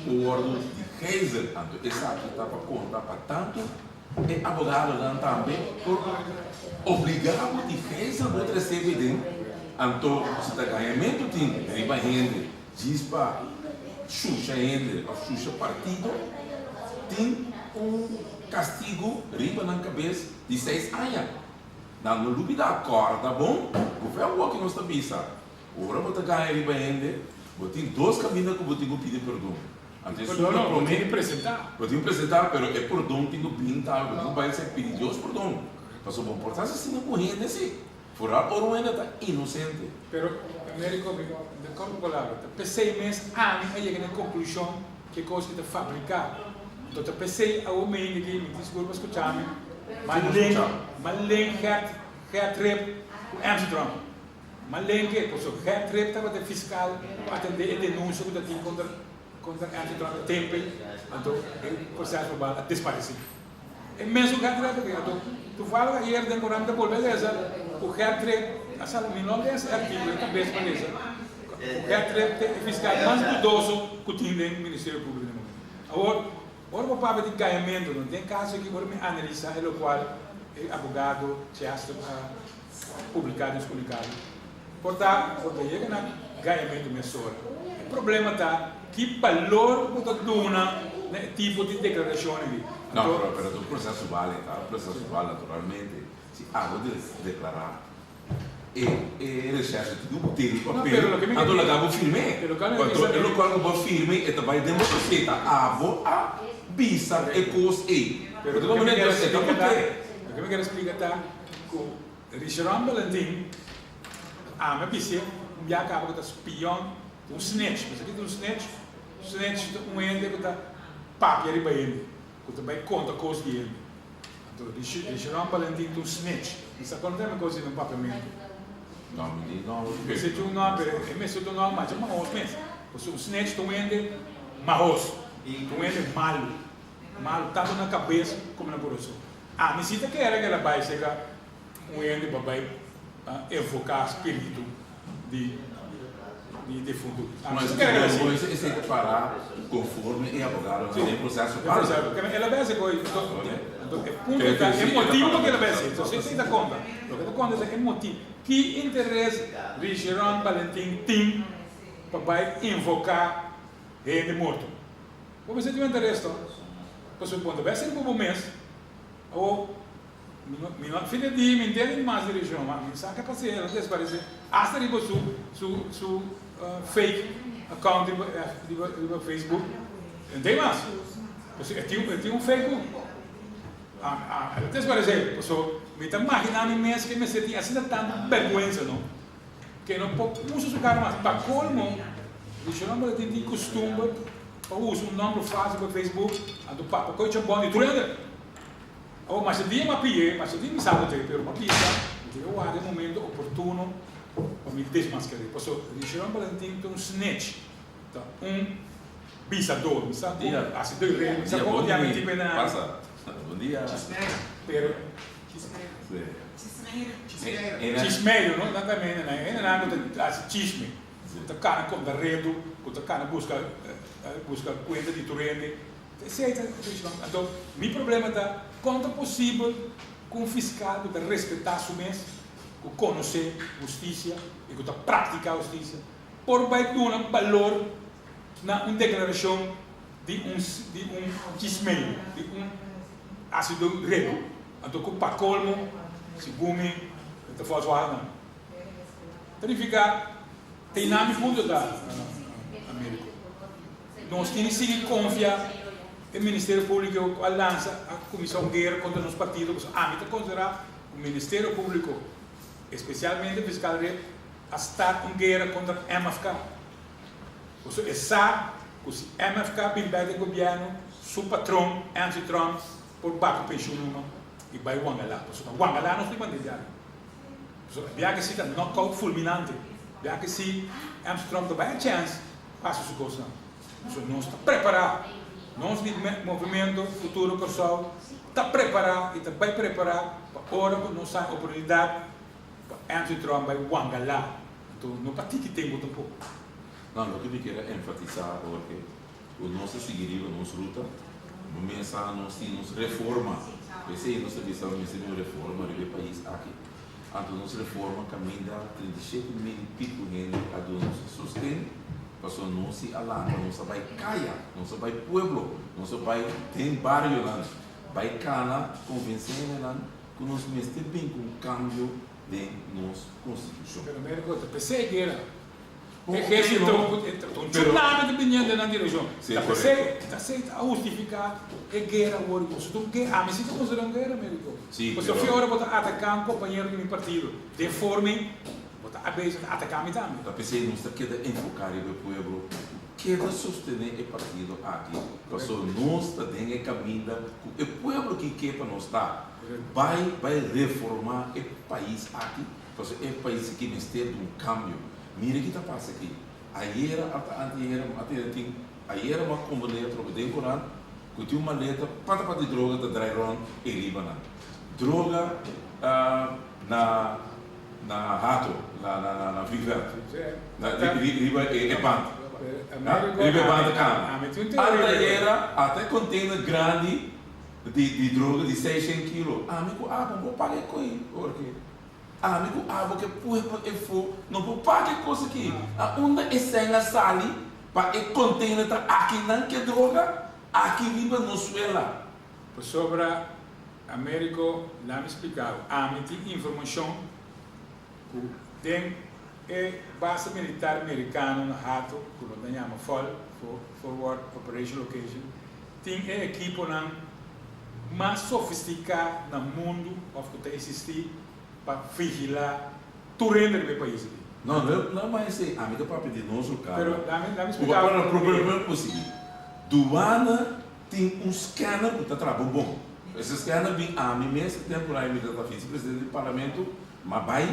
bo wòrdu di gijzel anto esaki ta pa konta pa tantu E abogadonan tambe por obligá bo di gijzel bo trese biden, anto si ta gañamentu tin riba hende djis pa shusha hende òf shusha partido, tin un kastigu riba nan kabes di seis aña. Nan no lubidá, kòrda bon ku fe awor ki nos ta bisa, ora bo ta gaña riba hende, bo tin dos kaminda ku bo tin ku pidi perdon. Anto esun ta Perdon no, bo promé. tin di presentá. Bo tin presentá, pero e pordon tin ku bin tambe. Bo tin ku bai esei pidi Dios pordon. Pasobra bo por ta hasi asina ku hende si. Foral ora un hende ta inosente. Pero, Américo, mi ta kòrta un palabra. Ta p'esei mes ami a yega na e konklushon ku e kos ki ta fabriká. Anto ta p'esei awor mi hende aki, mi tin sigur bo a skucha mi, m'a len Gert, Gert Rip ku Amsterdam. Malenke, pasobra Gert Rip tabata e fiskal ku atendé e denunsia ku ta tin kontra kontra Anthony Trump e tempu ei, anto e proseso verbal a desparesé. E mesun Gert Rip aki, anto toevallig ayer den korant mi ta bolbe a lesa ku Gert Rip a sali, mi no a lesa e artíkulo, e kabes pa lesa, ku Gert Rip ta e fiskal mas dudoso ku tin den Ministerio Públiko den momento. Awor, ora bo papia di gañamentu, no, den kaso aki ora mi analisá e lokual e abogado Chester a publiká den Skulikado por ta bo ta yega na gañamentu mesora. E problema ta ki balor bo ta duna na e tipo di deklarashon aki. No, pero pero ta un proseso bale, ta un proseso bale naturalmente. Si abo deklará e e recherche tin ku tene papel, anto laga bo firm'é. Anto e lokual ku bo a firme e ta bai den bo dosie, ta abo a bisa e kos ei. Pero Bo ta komprende? Entonces e ta put'é. Loke mi kier splika ta ku Richeron Balentin ami a bis'é un bia kaba ku ta spion, ta un snitch. Bo sa ki ta un snitch? Snitch ta un hende ku ta papia riba hende, ku ta bai konta kos di hende. Anto Richeron Balentin ta un snitch. Mi sa konta mi kos di nan papiamentu. No, mi di no. Mester tin un nòmber, e mester tin un nòmber masha mahos mes. Pasobra un snitch ta un hende mahos, ta un hende malu, malu tantu na kabes komo na kurason. Ami si ta kere ku el a bai serka un hende pa bai evoká spiritu di di defuntu. Ami si ta kere ku el a hasi. Mas esei ta para konforme e abogadonan den e proseso. Den proseso. El a bai hasi koe. Anto e punto ta e motibu pa ke el a bai hasi. Entonces esei ta konta. Loke ta konta es e motibu. Ki interes Richeron Balentin tin pa bai invoká hende morto? Bo mester tin un interes to. Pasobra bo no ta bai hasi riba bo mes. Awor, mi no, mi no a fita di, mi ntende di mas direccion, ma mi sa ke pas'é, el a desparesé hasta riba su, su, su fake account riba, riba, riba Facebook, e no tin mas. Pasobra e tin, e tin un Facebook. A, a, el a desparesé, pasobra mi ta maginá mi mes ke mester tin asina tantu bèrgwensa, no, ke no por usa su kara mas. Pa kolmo, Richelon Valentin tin kustumber pa usa un nòmber falso riba Facebook, anto papia koe chambon di tur hende. Awor, masha dia mi a pie, masha dia mi sa ku te, pero mi a bisa, mi tin ke warda e momento oportuno pa mi desmascar'é. Pasobra Richeron Valentin ta un snitch, ta un bisador. Mi sa kon hasi doi rei, mi sa kon ku diabel tipo e nan. Pasa. Bon dia. Pero. Chismeiro, no? Nan ta mende nan. Hende nan ku ta hasi chisme, ku ta kana konta redu, ku ta kana buska buska kuenta di tur hende. Esei ta cuestion. Anto, mi problema ta, kon ta posibel ku un fiskal ku ta respetá su mes, ku konosé hustisia i ku ta praktiká hustisia, por bai duna balor na un deklarashon di un di un chismeiro, di un hasidó redu? Anto ku pa kolmo, segun mi, e ta fòlswaha nan. Ta nifiká, te na mi punto ta, Americo. Nos tin di sigui konfia e Ministerio Públiko ku a lansa, a kuminsá un guera kontra nos partido, pasobra ami ta konsiderá ku Ministerio Públiko, espesialmente Fiskal Rip, a start un guera kontra MFK. Pasobra e sa ku si MFK bin bèk den gobièrnu, su patron, Anthony Trump, por baka penshun numa i bai Wangalá. Pasobra Wangalá nos tin bandera. Pasobra e biaha si ta knockout fulminante. Biaha si MC Tromp ta bai a chèns pa hasi su kosnan. Pasobra nos ta prepará. Nos di Movimiento Futuro Kòrsou ta prepará i ta bai prepará pa ora ku nos haña oportunidat pa MC Tromp bai wangalá. Anto no pa tiki tempu tampoko. No, loke mi kier a enfatisá, Jorge, ku nos a sigui riba nos ruta, bo mes sa nos tin nos reforma, p'esei nos ta bisa mester di un reforma riba e pais aki. Anto nos reforma kaminda 37 mil i piku hende a duna nos sosten, pasobra nos si a lanta, nos a bai kaya, nos a bai pueblo, nos a bai den barionan, bai kana konvensé hendenan ku nos mester bin ku un kambio den nos konstitushon. Pero Americo ta p'esei guera. Ehérsito ta un tsunami ta biniendo den nan direkshon. Ta p'esei ta esei ta hustifiká e guera awor i boso ta un guera. Ami si ta konsiderá un guera Americo. Pasobra fi ora bo ta ataká un kompañero di mi partido den forma ei bo ta a bezig ta ataká mi tambe. Ta p'esei nos ta keda enfoká riba e pueblo ku keda sostené e partido aki pasobra nos ta den e kaminda ku e pueblo ki ke pa nos ta. Bai bai reformá e pais aki pasobra e pais aki mester di un kambio. Mira ki ta pasa aki. Ayera ata anteayera mi a tene tin ayera mi a komprendé atrobe den korant ku tin un maleta pata pata di droga ta drai rònt e riba nan. Droga na na Hato na na na vliegveld na riba e band riba e band kana. Anteayera ata e container grandi di di droga di seishent kilo. Ami ku abo no por paga e koi Jorge. Ami ku abo ke pueblo efo no por paga e kos aki. A unda e sèn a sali pa e container ta aki nan ke droga aki riba nos suela? Pasobra, Americo, laat mi splica bo, ami tin informacion cu den e base militar Mericano na Hato, cu nan ta yama FOL, Forward Operation Location, tin e ekiponan mas sofistica na mundo of cu ta existi pa vigila tur hende riba e pais aki. No, no, no mas esey, ami ta papia di nos local. Pero lami, lami Cu splica pa na problema cu sigui. Douane tin un scanner cu ta traha bon. Ese scanner bin ami mes e tempo nan mi ta vice presidente di parlamento, m'a bay,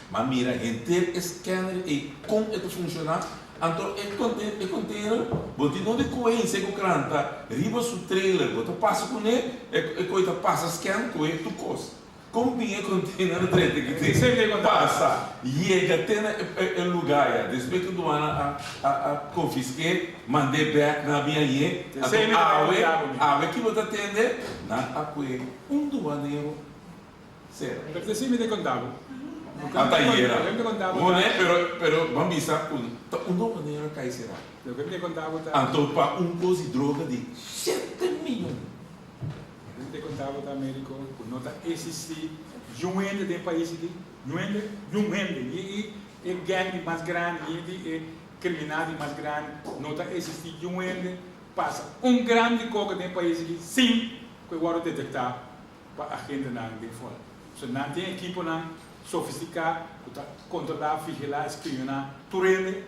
m'a mira henter e scanner ey con e ta funciona, anto e conte e container bo tin donde cohe hensey cu kranta riba su trailer bo ta pasa cune e e coy ta pasa scan cohe tur cos. Con bin e container drenta ki tin pasa yega te na e lugar ya despues cu duana a a a confisque mande bek nan a bin aye anto awe awe ki bo ta tende nan a cohe un duanero sera. Ata ayera bo ne pero pero ban bisa cu ta un duanero a cay sera anto pa un cos di droga di shete miyon. Mi ta konta bo ta Americo ku no ta existi niun hende den pais aki, niun hende, niun hende, ni e gang di mas grandi, ni di e kriminal di mas grandi, no ta existi niun hende pasa un gram di koka den pais aki sin ku e wòrdu detektá pa agentenan den fòl. So nan tin ekiponan sofistiká ku ta kontrolá, vigilá, spioná tur hende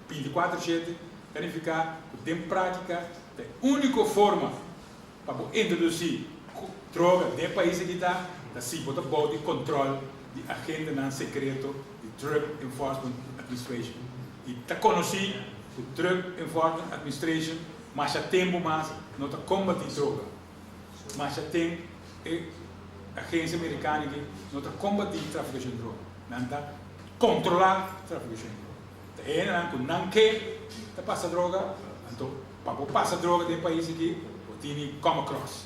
24 shete, ta nifiká ku den práktika ta e úniko forma Pa bo introdusí droga den e pais aki ta ta si bo ta bou di control di agentenan secreto di Drug Enforcement Administration. Y ta conoci cu Drug Enforcement Administration masha tempo mas no ta combati droga. Masha tem e agencia Mericano aki no ta combati traficacion di droga. Nan ta controla traficacion di droga. Ta e hendenan cu nan ke ta pasa droga, anto pa bo pasa droga den e pais aki bo tini come across.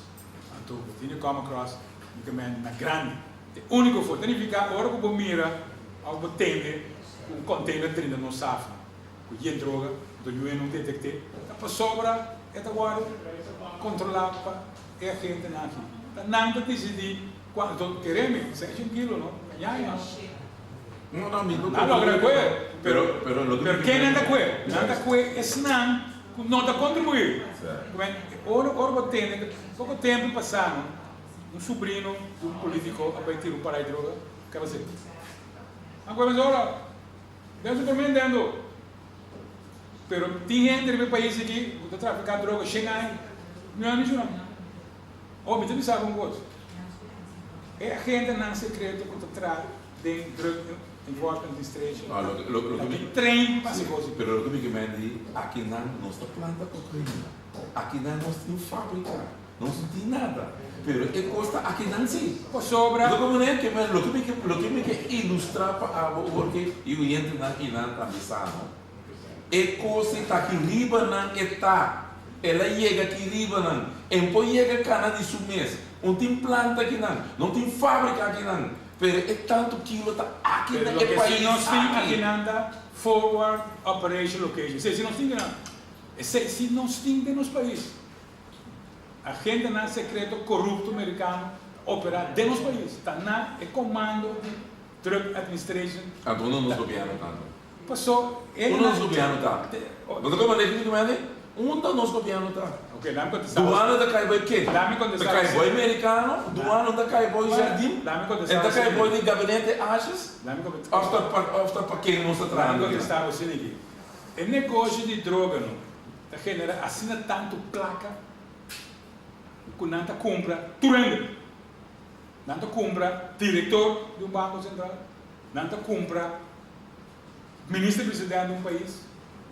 Anto bo tini come across mi ta mende na grandi. E unico for. Ta nifica ora cu bo mira of bo tende cu un container drinta nos safna cu yen droga, anto yu no detecte, ta pasobra e ta wordo controla pa e agentenan aki. Ta nan ta dicidi cuanto, keremi, 600 kilo no, ta ñaña no. No, no, mi no Nan logra kue, Pero, pero lo pero ken nan ta kue? Nan ta kue esnan ku no ta kontribuí. Ora, ora bo tende, poko tempu pasá no, un subrino di un politiko a bai tira un pará di droga, ke a bas'é? Nan kue mesora, den su promé intento. Pero tin hende riba e pais aki ku ta trafiká droga shen aña, mi a menshoná. Oh, mi ta bisa bo un kos, e agentenan sekreto ku ta traha. den Drug Enforcement Administration No, loke, loke, loke ta mi, tin train pa hasi sí, kos di. pero loke mi ke men di, akinan nos ta planta kokaina, akinan nos tin fabrika, nos no tin nada, pero e kos ta akinan sí. Pasobra. Loke mi ke men, loke mi ke, loke mi ke ilustra pa abo ora ke e oyentenan kinan tambe sa no, E kos ei ta aki riba nan e ta. El a yega aki riba nan. E por yega kana di su mes. Un tin planta akinan. No tin fabrika akinan. Pero e tantu kilo ta aki Pero na e loke si pais nos tin aki. akinan ta forward operation location. Esei si nos tin akinan. Esei si nos tin den nos pais. Agentenan sekreto korupto merikano ta opera den nos pais. Ta na e komando di Drug Administration. Anto unda nos gobierno ta anto? Paso e Unda nos gobierno ta? Bo ta comprende kico mi a di? Unda nos gobierno ta? Ok, laat mi contesta bo. Duana ta cay boy ken? Laat mi contesta Ta cay bo. boy mericano? Duana ta cay boy Jardim? Laat mi contesta En ta bo cay boy asina. di gabinete Asjes? Laat mi contesta. Of ta pa of ta pa ken nos ta Laat mi trahando aki? contesta bo asina aki. E negoshi di droga no ta genera asina tanto placa cu nan ta cumpra tur hende. Nan ta cumpra director di un banco central, nan ta cumpra Minister president di un pais,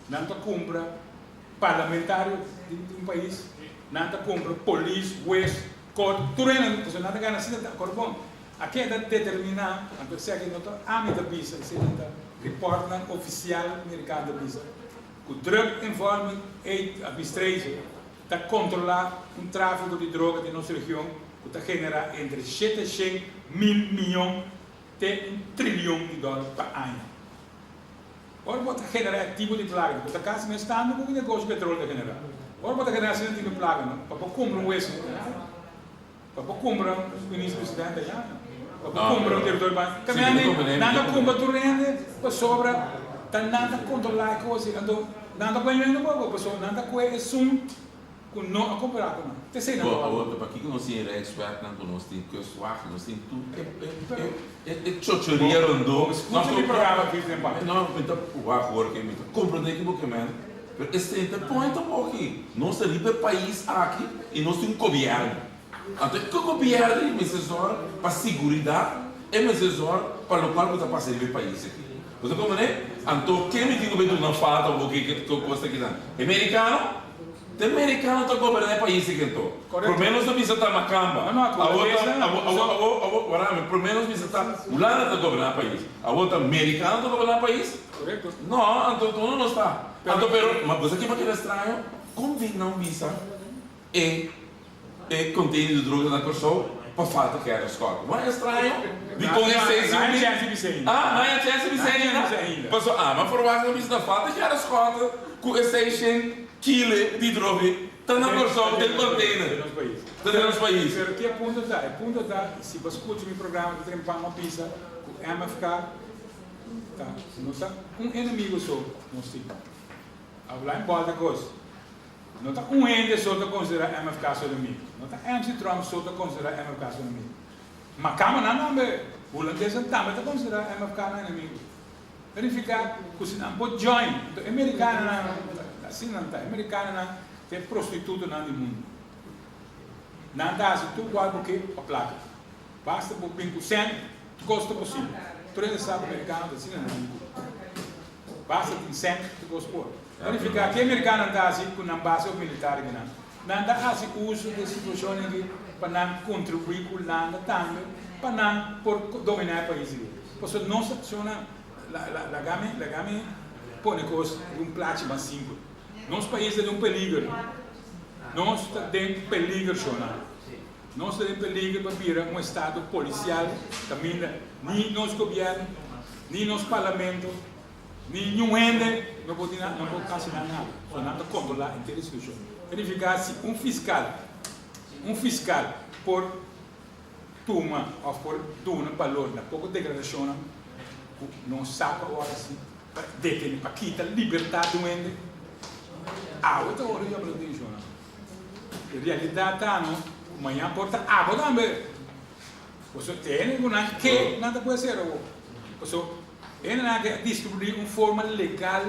nan ta cumpra parlamentario di un pais, nan ta cumpra polis, hues, corte, tur hende, pasobra nan ta gana asina ta acorda bon. A keda determina, anto esaki no ta ami ta bisa, esaki ta reportnan oficial mericano ta bisa, cu Drug Enforcement Administration ta controla un trafico di droga den nos region cu ta genera entre 700 mil miyon te un trilion di dòler pa aña. Ora bo ta generá e tipo di plaka, bo ta kasi mes tantu ku negoshi petrol ta generá. Ora bo ta generá asina tipo di plaka, no, pa bo kumpra un wesu, pa bo kumpra un minister presidente allá, pa bo kumpra un direktor di banko. Kaminda nan ta kumpra tur hende pasobra ta nan ta kontrolá e kos ei. Anto nan ta pone hende poko pasobra nan ta kohe esun Ku no a kompará ku nan. Te esei nan Bo, ta awor ta pakiko nos tin Rijkswet nan ku nos tin Kustwacht, nos tin tur e e e e chochoria rondó. Bo skucha mi programa Christian Pan. No, mi ta wak hoor ke mi ta komprendé ke bo ke men, pero esei ta e point aki. Nos ta riba e pais aki i nos tin un gobièrnu. Anto e gobièrnu ei mester zòrg pa siguridat, e mester zòrg pa lokual ku ta pasa riba e pais aki. Bo ta komprendé? Anto ken mi tin ku bai duna falta bo ke ke kos ta kinan? E merikano? Te mericano ta goberna e pais aki anto. Prome nos ta bisa ta macamba. Awor ta awor awor awor wara mi prome nos bisa ta Hulanda ta goberna pais. Awor ta mericano ta goberna pais? No anto unda nos ta? Anto pero ma bo sa kiba keda straño? Con bin nan bisa e e container di droga na Corsou pa falta Gerrit Schotte? Wak e straño? Dicon esey si un bin? Ah nan a chance bisa ainda? Paso ama forwagt nan bisa ta falta Gerrit Schotte cu e 600 Kile di droge ta na Kòrsou den container ta den nos pais. Pero ki e punto ta? E punto ta si bo skucha mi programa di Trempan a bisa ku MFK ta no ta un enemigo so nos tin. Habla en bòlta kos. No ta un hende so ta konsiderá MFK su enemigo. No ta MC Trump so ta konsiderá MFK su enemigo. Makamanan tambe, hulandesnan tambe ta konsiderá MFK nan enemigo. Ta nifiká ku si nan por join, anto e merikanonan, asina nan ta, e merikanonan ta e prostitutonan di mundu. Nan ta hasi tur kual bo ke pa plaka. Basta bo bin ku sèn, tur kos ta posibel. Tur hende sa ku merikano ta asina nan bin ku. Basta tin sèn, tur kos por. Ta nifiká ke e merikanonan ta hasi ku nan base of militar akinan? Nan ta hasi uso di e situashon aki pa nan kontribuí ku landa tambe pa nan por dominá e pais aki. Pasobra nos ta shona, laga mi, laga mi pone kos den un plachi mas simpel. Nos pais ta den un peliger. Nos ta den peliger, shona. Nos ta den peliger pa bira un estado polisial kaminda ni nos gobièrnu, ni nos parlamento, ni niun hende no por dina, no por hasi nan nada. So nan ta kontrolá henter e situashon. Ta nifiká si un fiskal, un fiskal por tuma of por duna balor na poko deklarashonnan ku nos sa ku awor si pa detene, pa kita libertat di un hende. Awe ta ora di habla di eshonan. E realidat ta no ku mañan por ta abo tambe. Pasobra e hende ku nan ke nan ta puede ser awor. Pasobra e hendenan aki a distribui un forma legal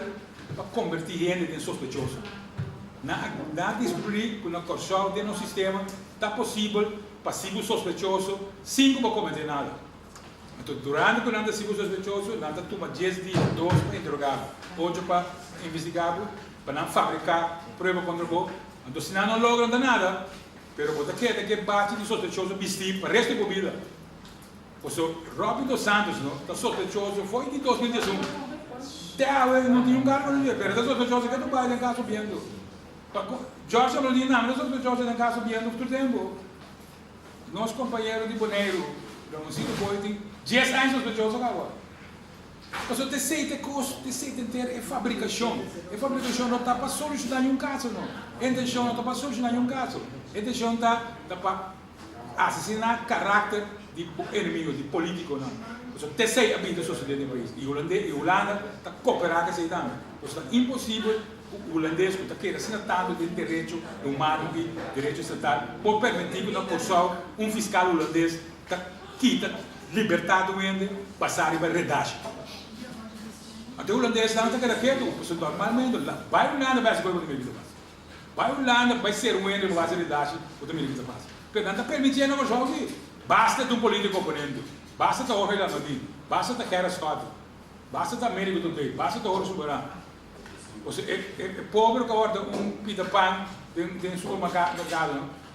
pa kombertí hende den sospechoso. Nan a descubrí ku na Kòrsou den nos sistema ta posibel pa sigui un sospechoso sin ku bo kometé nada. Anto durante ku nan ta sibu sospechoso, nan ta tuma dies dia, dos pa interogá bo, ocho pa investigá bo, pa nan fabriká prueba kontra bo. Anto si nan no logra no ta nada, pero bo ta keda ku e bachi di sospechoso bistí pa resto di bo bida. Pasobra Robbie dos Santos no ta sospechoso for di 2011. Te awe no tin un kargo di dje, pero e ta sospechoso ke ta bai den kaso bientu. George Ablodin tambe ta sospechoso den kaso bientu tur tempu. Nos kompañero di Boneiru, Ramoncito Boy tin dies aña sospechoso kaba. Pasobra ta esei ta e kos, ta esei ta henter e fabrikashon. E fabrikashon no ta pa solushoná niun kaso no. E intenshon no ta pa solushoná niun kaso. E intenshon ta ta pa asesiná karakter di bo enemigo, di politikonan. Pasobra ta esei a bin ta sosodé den pais. I Hulande, i Hulanda ta koperá ku esei tambe. Pasobra ta imposibel ku hulandes ku ta kere asina tantu den derecho humano i derecho estatal por permití ku na Kòrsou un fiskal hulandes ta kita libertat di un hende basá riba redashi. Anto e hulandesnan ta keda ketu pasobra normalmente bai Hulanda bai hasi kos bo ta mira ki ta pasa. Bai Hulanda bai ser un hende riba base redashi bo ta mira ki ta pasa. Pero nan ta permitié na Kòrsou si. Basta ta un polítiko oponente, basta ta Jorge Lamadin, basta ta Gerrit Schotte, basta ta Americo Tobé, basta ta Horace Suberan. Osea e e e pober ku a wòrdu un pita pan den den supermerkado no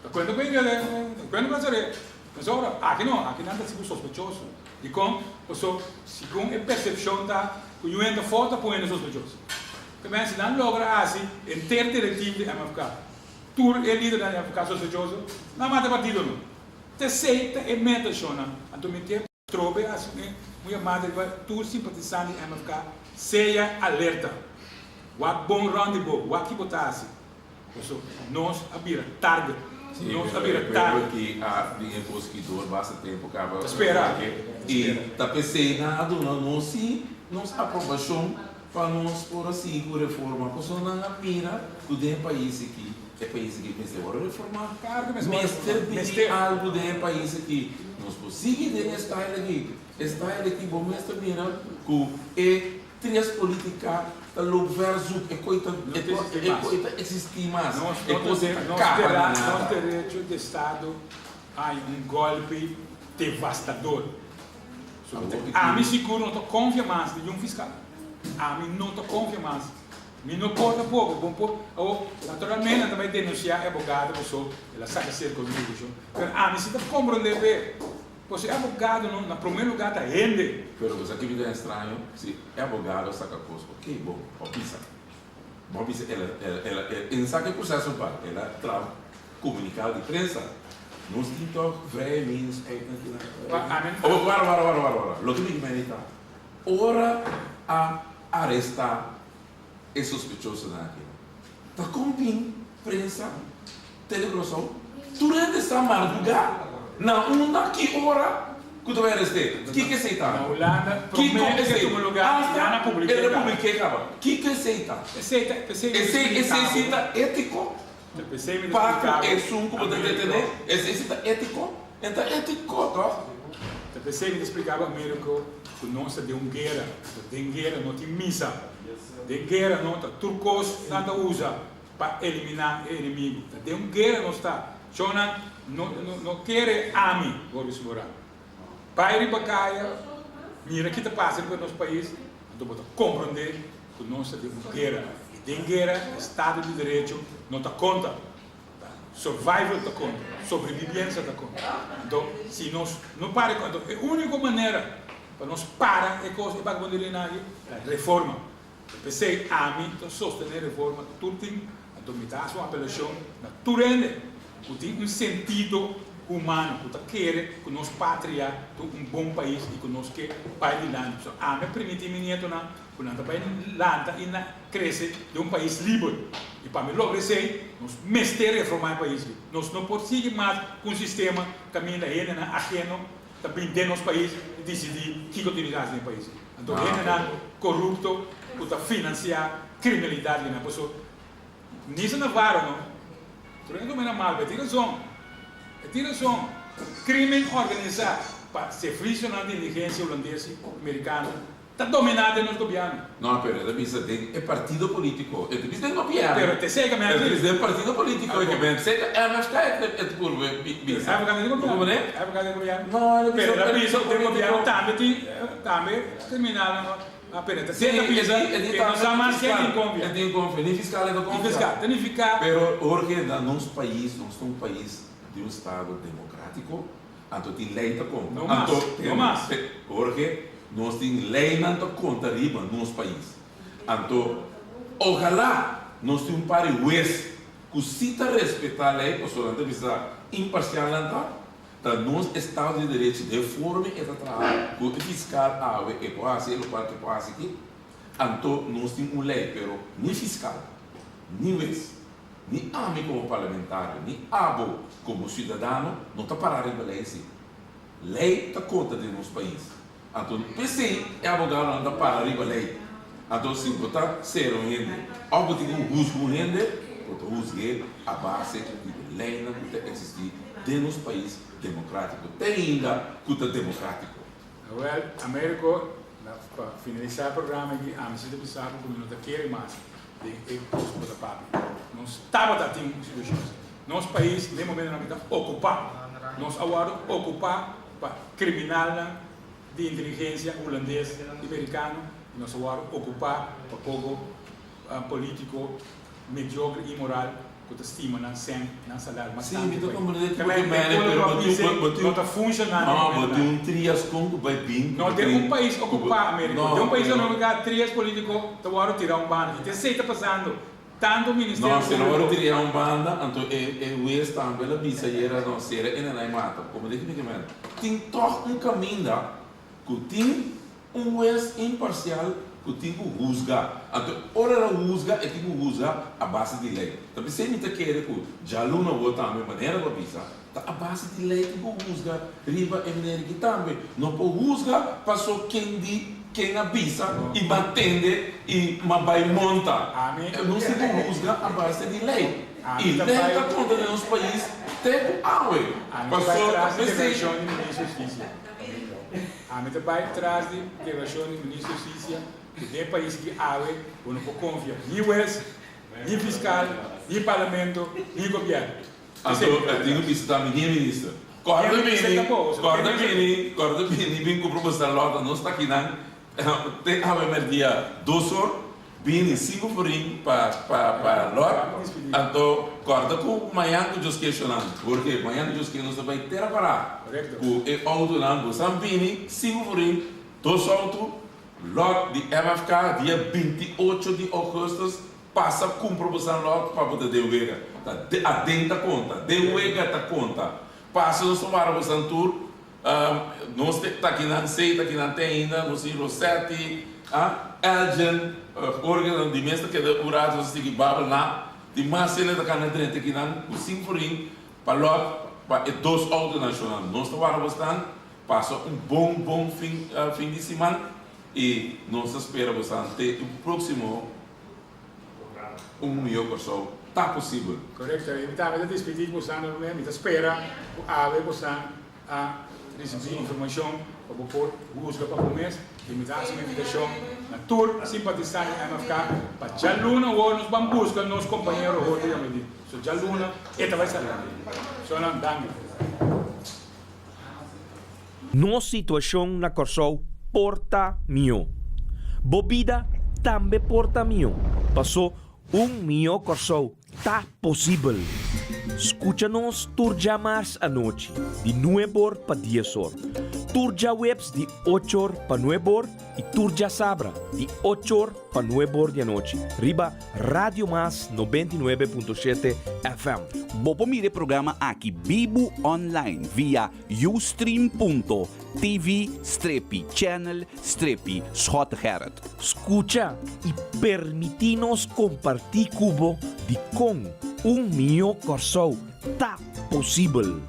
ta kuenta ku hende ta kuenta ku esei. Pasobra aki no, aki nan ta sigu sospechoso. Dikon? Paso segun e persepshon ta ku yu hende afó ta pone hende sospechoso. Ta mester si nan logra hasi henter direktiv di MFK, tur e lidernan di MFK sospechoso, nan mata e partido no. Ta esei ta e meta shonnan. Anto mi ke. Trobe a asumí un yamada riba tur simpatisant di MFK, Sea alerta! Wak bon rònt di bo, wak ki bo ta hasi. Paso nos a bira target. Nos a bira target. Pueblo ki a bin e kos ki dor basta tempu kaba. Ta spera. I ta p'esei nan a duna nos si nos aprobashon pa nos por a sigui ku reforma. Pasobra nan a mira ku den e pais aki, e pais aki mester wòrdu reformá. Mester bini algu den e pais aki. Nos por sigui den e style aki. E style aki bo mester mira ku e tres politica ta loop verzoek. E koi ta e koi ta existi mas. E kos ta kaba na nada. Nos derecho di estado haña un golpe devastador. Ami sigur no ta konfia mas di niun fiskal. Ami no ta konfia mas. Mi no por tampoco. Bon por, awor, naturalmente nan ta bai denuncia e abogado paso el a saca cerca di divulgacion. Pero ami si ta comprende p'e. Paso e abogado no, na prome lugar ta hende. Pero bo sa ki mi ta extraño? Si e abogado saca cos, ok, bon, bo bisa. Bo bisa el a, el a, el a, el a saca e proceso pa, el a traha comunicado di prensa. Nos tin toch vrije meningsuiting aki na. Oh, wara, wara, wara, wara, wara. Loke mi ke meni ta, ora a aresta e sospechosonan aki, ta kon bin prensa, Tele Curaçao, tur hende sa mardugá na unda, ki ora ku ta bai arest'é. Kiko esei ta? Na Hulanda, Kiko promé ku esei? tuma lugá, Asta ya nan publik'é el a kaba. publik'é kaba. Kiko esei ta? Esei ta, esei mi ta Esei, splika esei si bo. ta étiko? Ta p'esei mi ta Pa splika ku bo, esun ku bo ta Américo. detené, esei si ta étiko? E ta étiko, tòg? Ta p'esei mi ta splika bo, Américo, ku nos ta den un guera. Anto den guera no tin misa. Den guera no ta tur kos nan ta usa pa eliminá e enemigu. Ta den un guera nos ta. Shownan no no no kere ami, Gorbi Suborán. Bai riba kaya, mira ki ta pasa riba nos pais, anto bo ta komprondé ku nos ta den un guera. I den guera estado di derecho no ta konta. Ta survival ta konta, sobrebibiensia ta konta. Anto si nos no para e kos, anto e úniko manera pa nos para e kos, e bagabonderia aki, ta reforma. P'esei ami ta sostené reforma tur tin, anto mi ta hasi un apelashon na tur hende ku tin un sentido humano, ku ta kere ku nos patria ta un bon pais i ku nos ke bai dilanti. Pasobra ami a primiti mi nietonan ku nan ta bai lanta i na krese den un pais liber. I pa mi logra esei, nos mester reformá e pais aki. Nos no por sigui mas ku un sistema kaminda hendenan aheno ta bin den nos pais i disidí kiko tin di hasi den e pais. Anto hendenan korupto ku ta finansiá kriminalidat di nan. Pasobra Nisa Navarro no, tur hende tuma na mal, pero e tin rason. E tin rason. Krimen organisá pa servisionan di inteligensia hulandes i merikano. Ta dominá den nos gobièrnu. No, pero e ta bisa den e partido polítiko. E ta bisa den gobièrnu. Pero te sega mi a E ta di. bisa den partido polítiko. E ke ben sega MFK e ta e ta purba bisa. MFK den gobièrnu. Como ne? MFK den gobièrnu. No, e ta bisa Pero e ta bisa den gobièrnu polítiko. tambe tin tambe terminal nan pero e ta sega bisa E ke no sa mas ken tin konfia. E tin konfia. Ni fiskal e ta konfia. Ni fiskal. Ta nifiká. Pero Jorge na nos pais nos ta un pais di un estado demokrátiko. Anto tin lei ta konta. No mas, Anto no mas. Jorge, nos tin leinan ta konta riba nos pais. Anto ojalá nos tin un par di hues ku si ta respetá lei, pasobra nan ta bisa imparsial nan ta, ta nos estado di derecho den forma e ta traha ku e fiskal awe e por hasi e lokual ku e por hasi aki. Anto nos tin un lei, pero ni fiskal, ni hues. Ni ami komo parlamentario, ni abo komo siudadano no ta pará riba lei si. Lei ta konta den nos pais. Anto p'esei e abogadonan ta para riba lei. Anto si bo ta sera un hende òf bo tin ku husga un hende, bo ta husg'é a base di e leinan ku ta eksistí den nos pais demokrátiko, te ainda ku ta demokrátiko. Awel, Americo, pa finalisá e programa aki, ami si ta bisa bo ku mi no ta kere mas. Den e kos ku bo ta papia. Nos tabata tin un situashon asina. Nos pais den momentonan aki ta okupá. Nos a wòrdu okupá pa kriminalnan di inteligensia hulandes i merikano i nos a wòrdu okupá pa poko polítiko mediokre i inmoral ku ta stima nan sèn, nan salario mas Sí, tantu mi ta pais. komprendé ku Kemey bo e mene, pueblo pero ku a bo tin, bisa bo tin, no ta funshoná den no, bo tin momentonan. un trias kon ku bai bin, ku No, bo den tin, un pais ku bo, okupá, Américo, no, den un pais pero, okupá trias polítiko ta wòrdu tirá un banda. I t'esei ta pasando. Tantu no, Ministerio si no wòrdu Públiko. tirá un banda, anto e, e hues tambe la bisa ayera, no, sera e nanai mata. Komo di ki mi tin tòg un kaminda ku tin Un hues imparsial ku tin ku husga. Anto ora el a husga, e tin ku husga a base di lei. Ta p'esei mi ta kere ku djaluna awor tambe, manera bo a bisa, ta a base di lei tin ku husga riba e manera aki tambe. No por husga paso ken di, ken a bisa i m'a tende i m'a bai monta. Nos tin ku husga a base di lei. I lei ta konta den nos pais te ku awe. Paso ta p'esei. Ami ta bai tras di declaracion di Ministro di Husticia cu den e pais aki awe bo no por confia ni huez, ni fiscal, ni parlamento, ni gobierno. Anto e tin cu bisa tambe ni e minister. Corda bini, corda bini, corda bini bin cumpra bo salota, nos ta akinan te awe merdia dos or. Bini sinku forin pa pa pa lot anto corda cu mañan cu Dios kier shonan porque mañan cu Dios kier nos ta bay tera para cu e autonan bo san bini sinku forin dos auto lot di MFK dia 28 di augustus pasa cumpra bo san lot pa bo ta den wega ta aden ta conta den wega ta conta pasa nos ta wara bo san tur Nos te ta kinan sei ta kinan te ainda nos tin Rosetti ah Elgin Jorge di mes ta keda un rato nos a sigui babel na di mas hende ta kana drenta kinan ku sin forin pa lot pa e dos auto nashonal nos ta wara bosnan pasa un bon bon fin fin di siman i nos ta spera bosnan te e proximo un mihó Kòrsou ta posibel. Korekto, i mi tambe ta dispidí ku bosan awe. Mi ta spera ku awe bosan a risibí informashon pa bo por husga pa bo mes. I mi ta hasi un invitashon na tur simpatisante di MFK pa djaluna awor nos ban buska nos kompañero Jorge Yamedi. So djaluna e ta bai sali. Sonan, danki. Nos situashon na Kòrsou por ta mihó. Bo bida tambe por ta mihó, pasó un mihó Kòrsou ta posibel. Skucha nos tur djamars anochi di nueb'or pa dies'or, tur djaweps di och'or pa nueb'or i tur djasabra di och'or pa nueb'or di anochi riba Radio Mas 99.7 FM. Bo por mira e programa aki bibu online via ustream.tv strepi channel strepi Schottegerrit. Skucha i permití nos kompartí ku bo dikon un mihó Kòrsou ta posibel.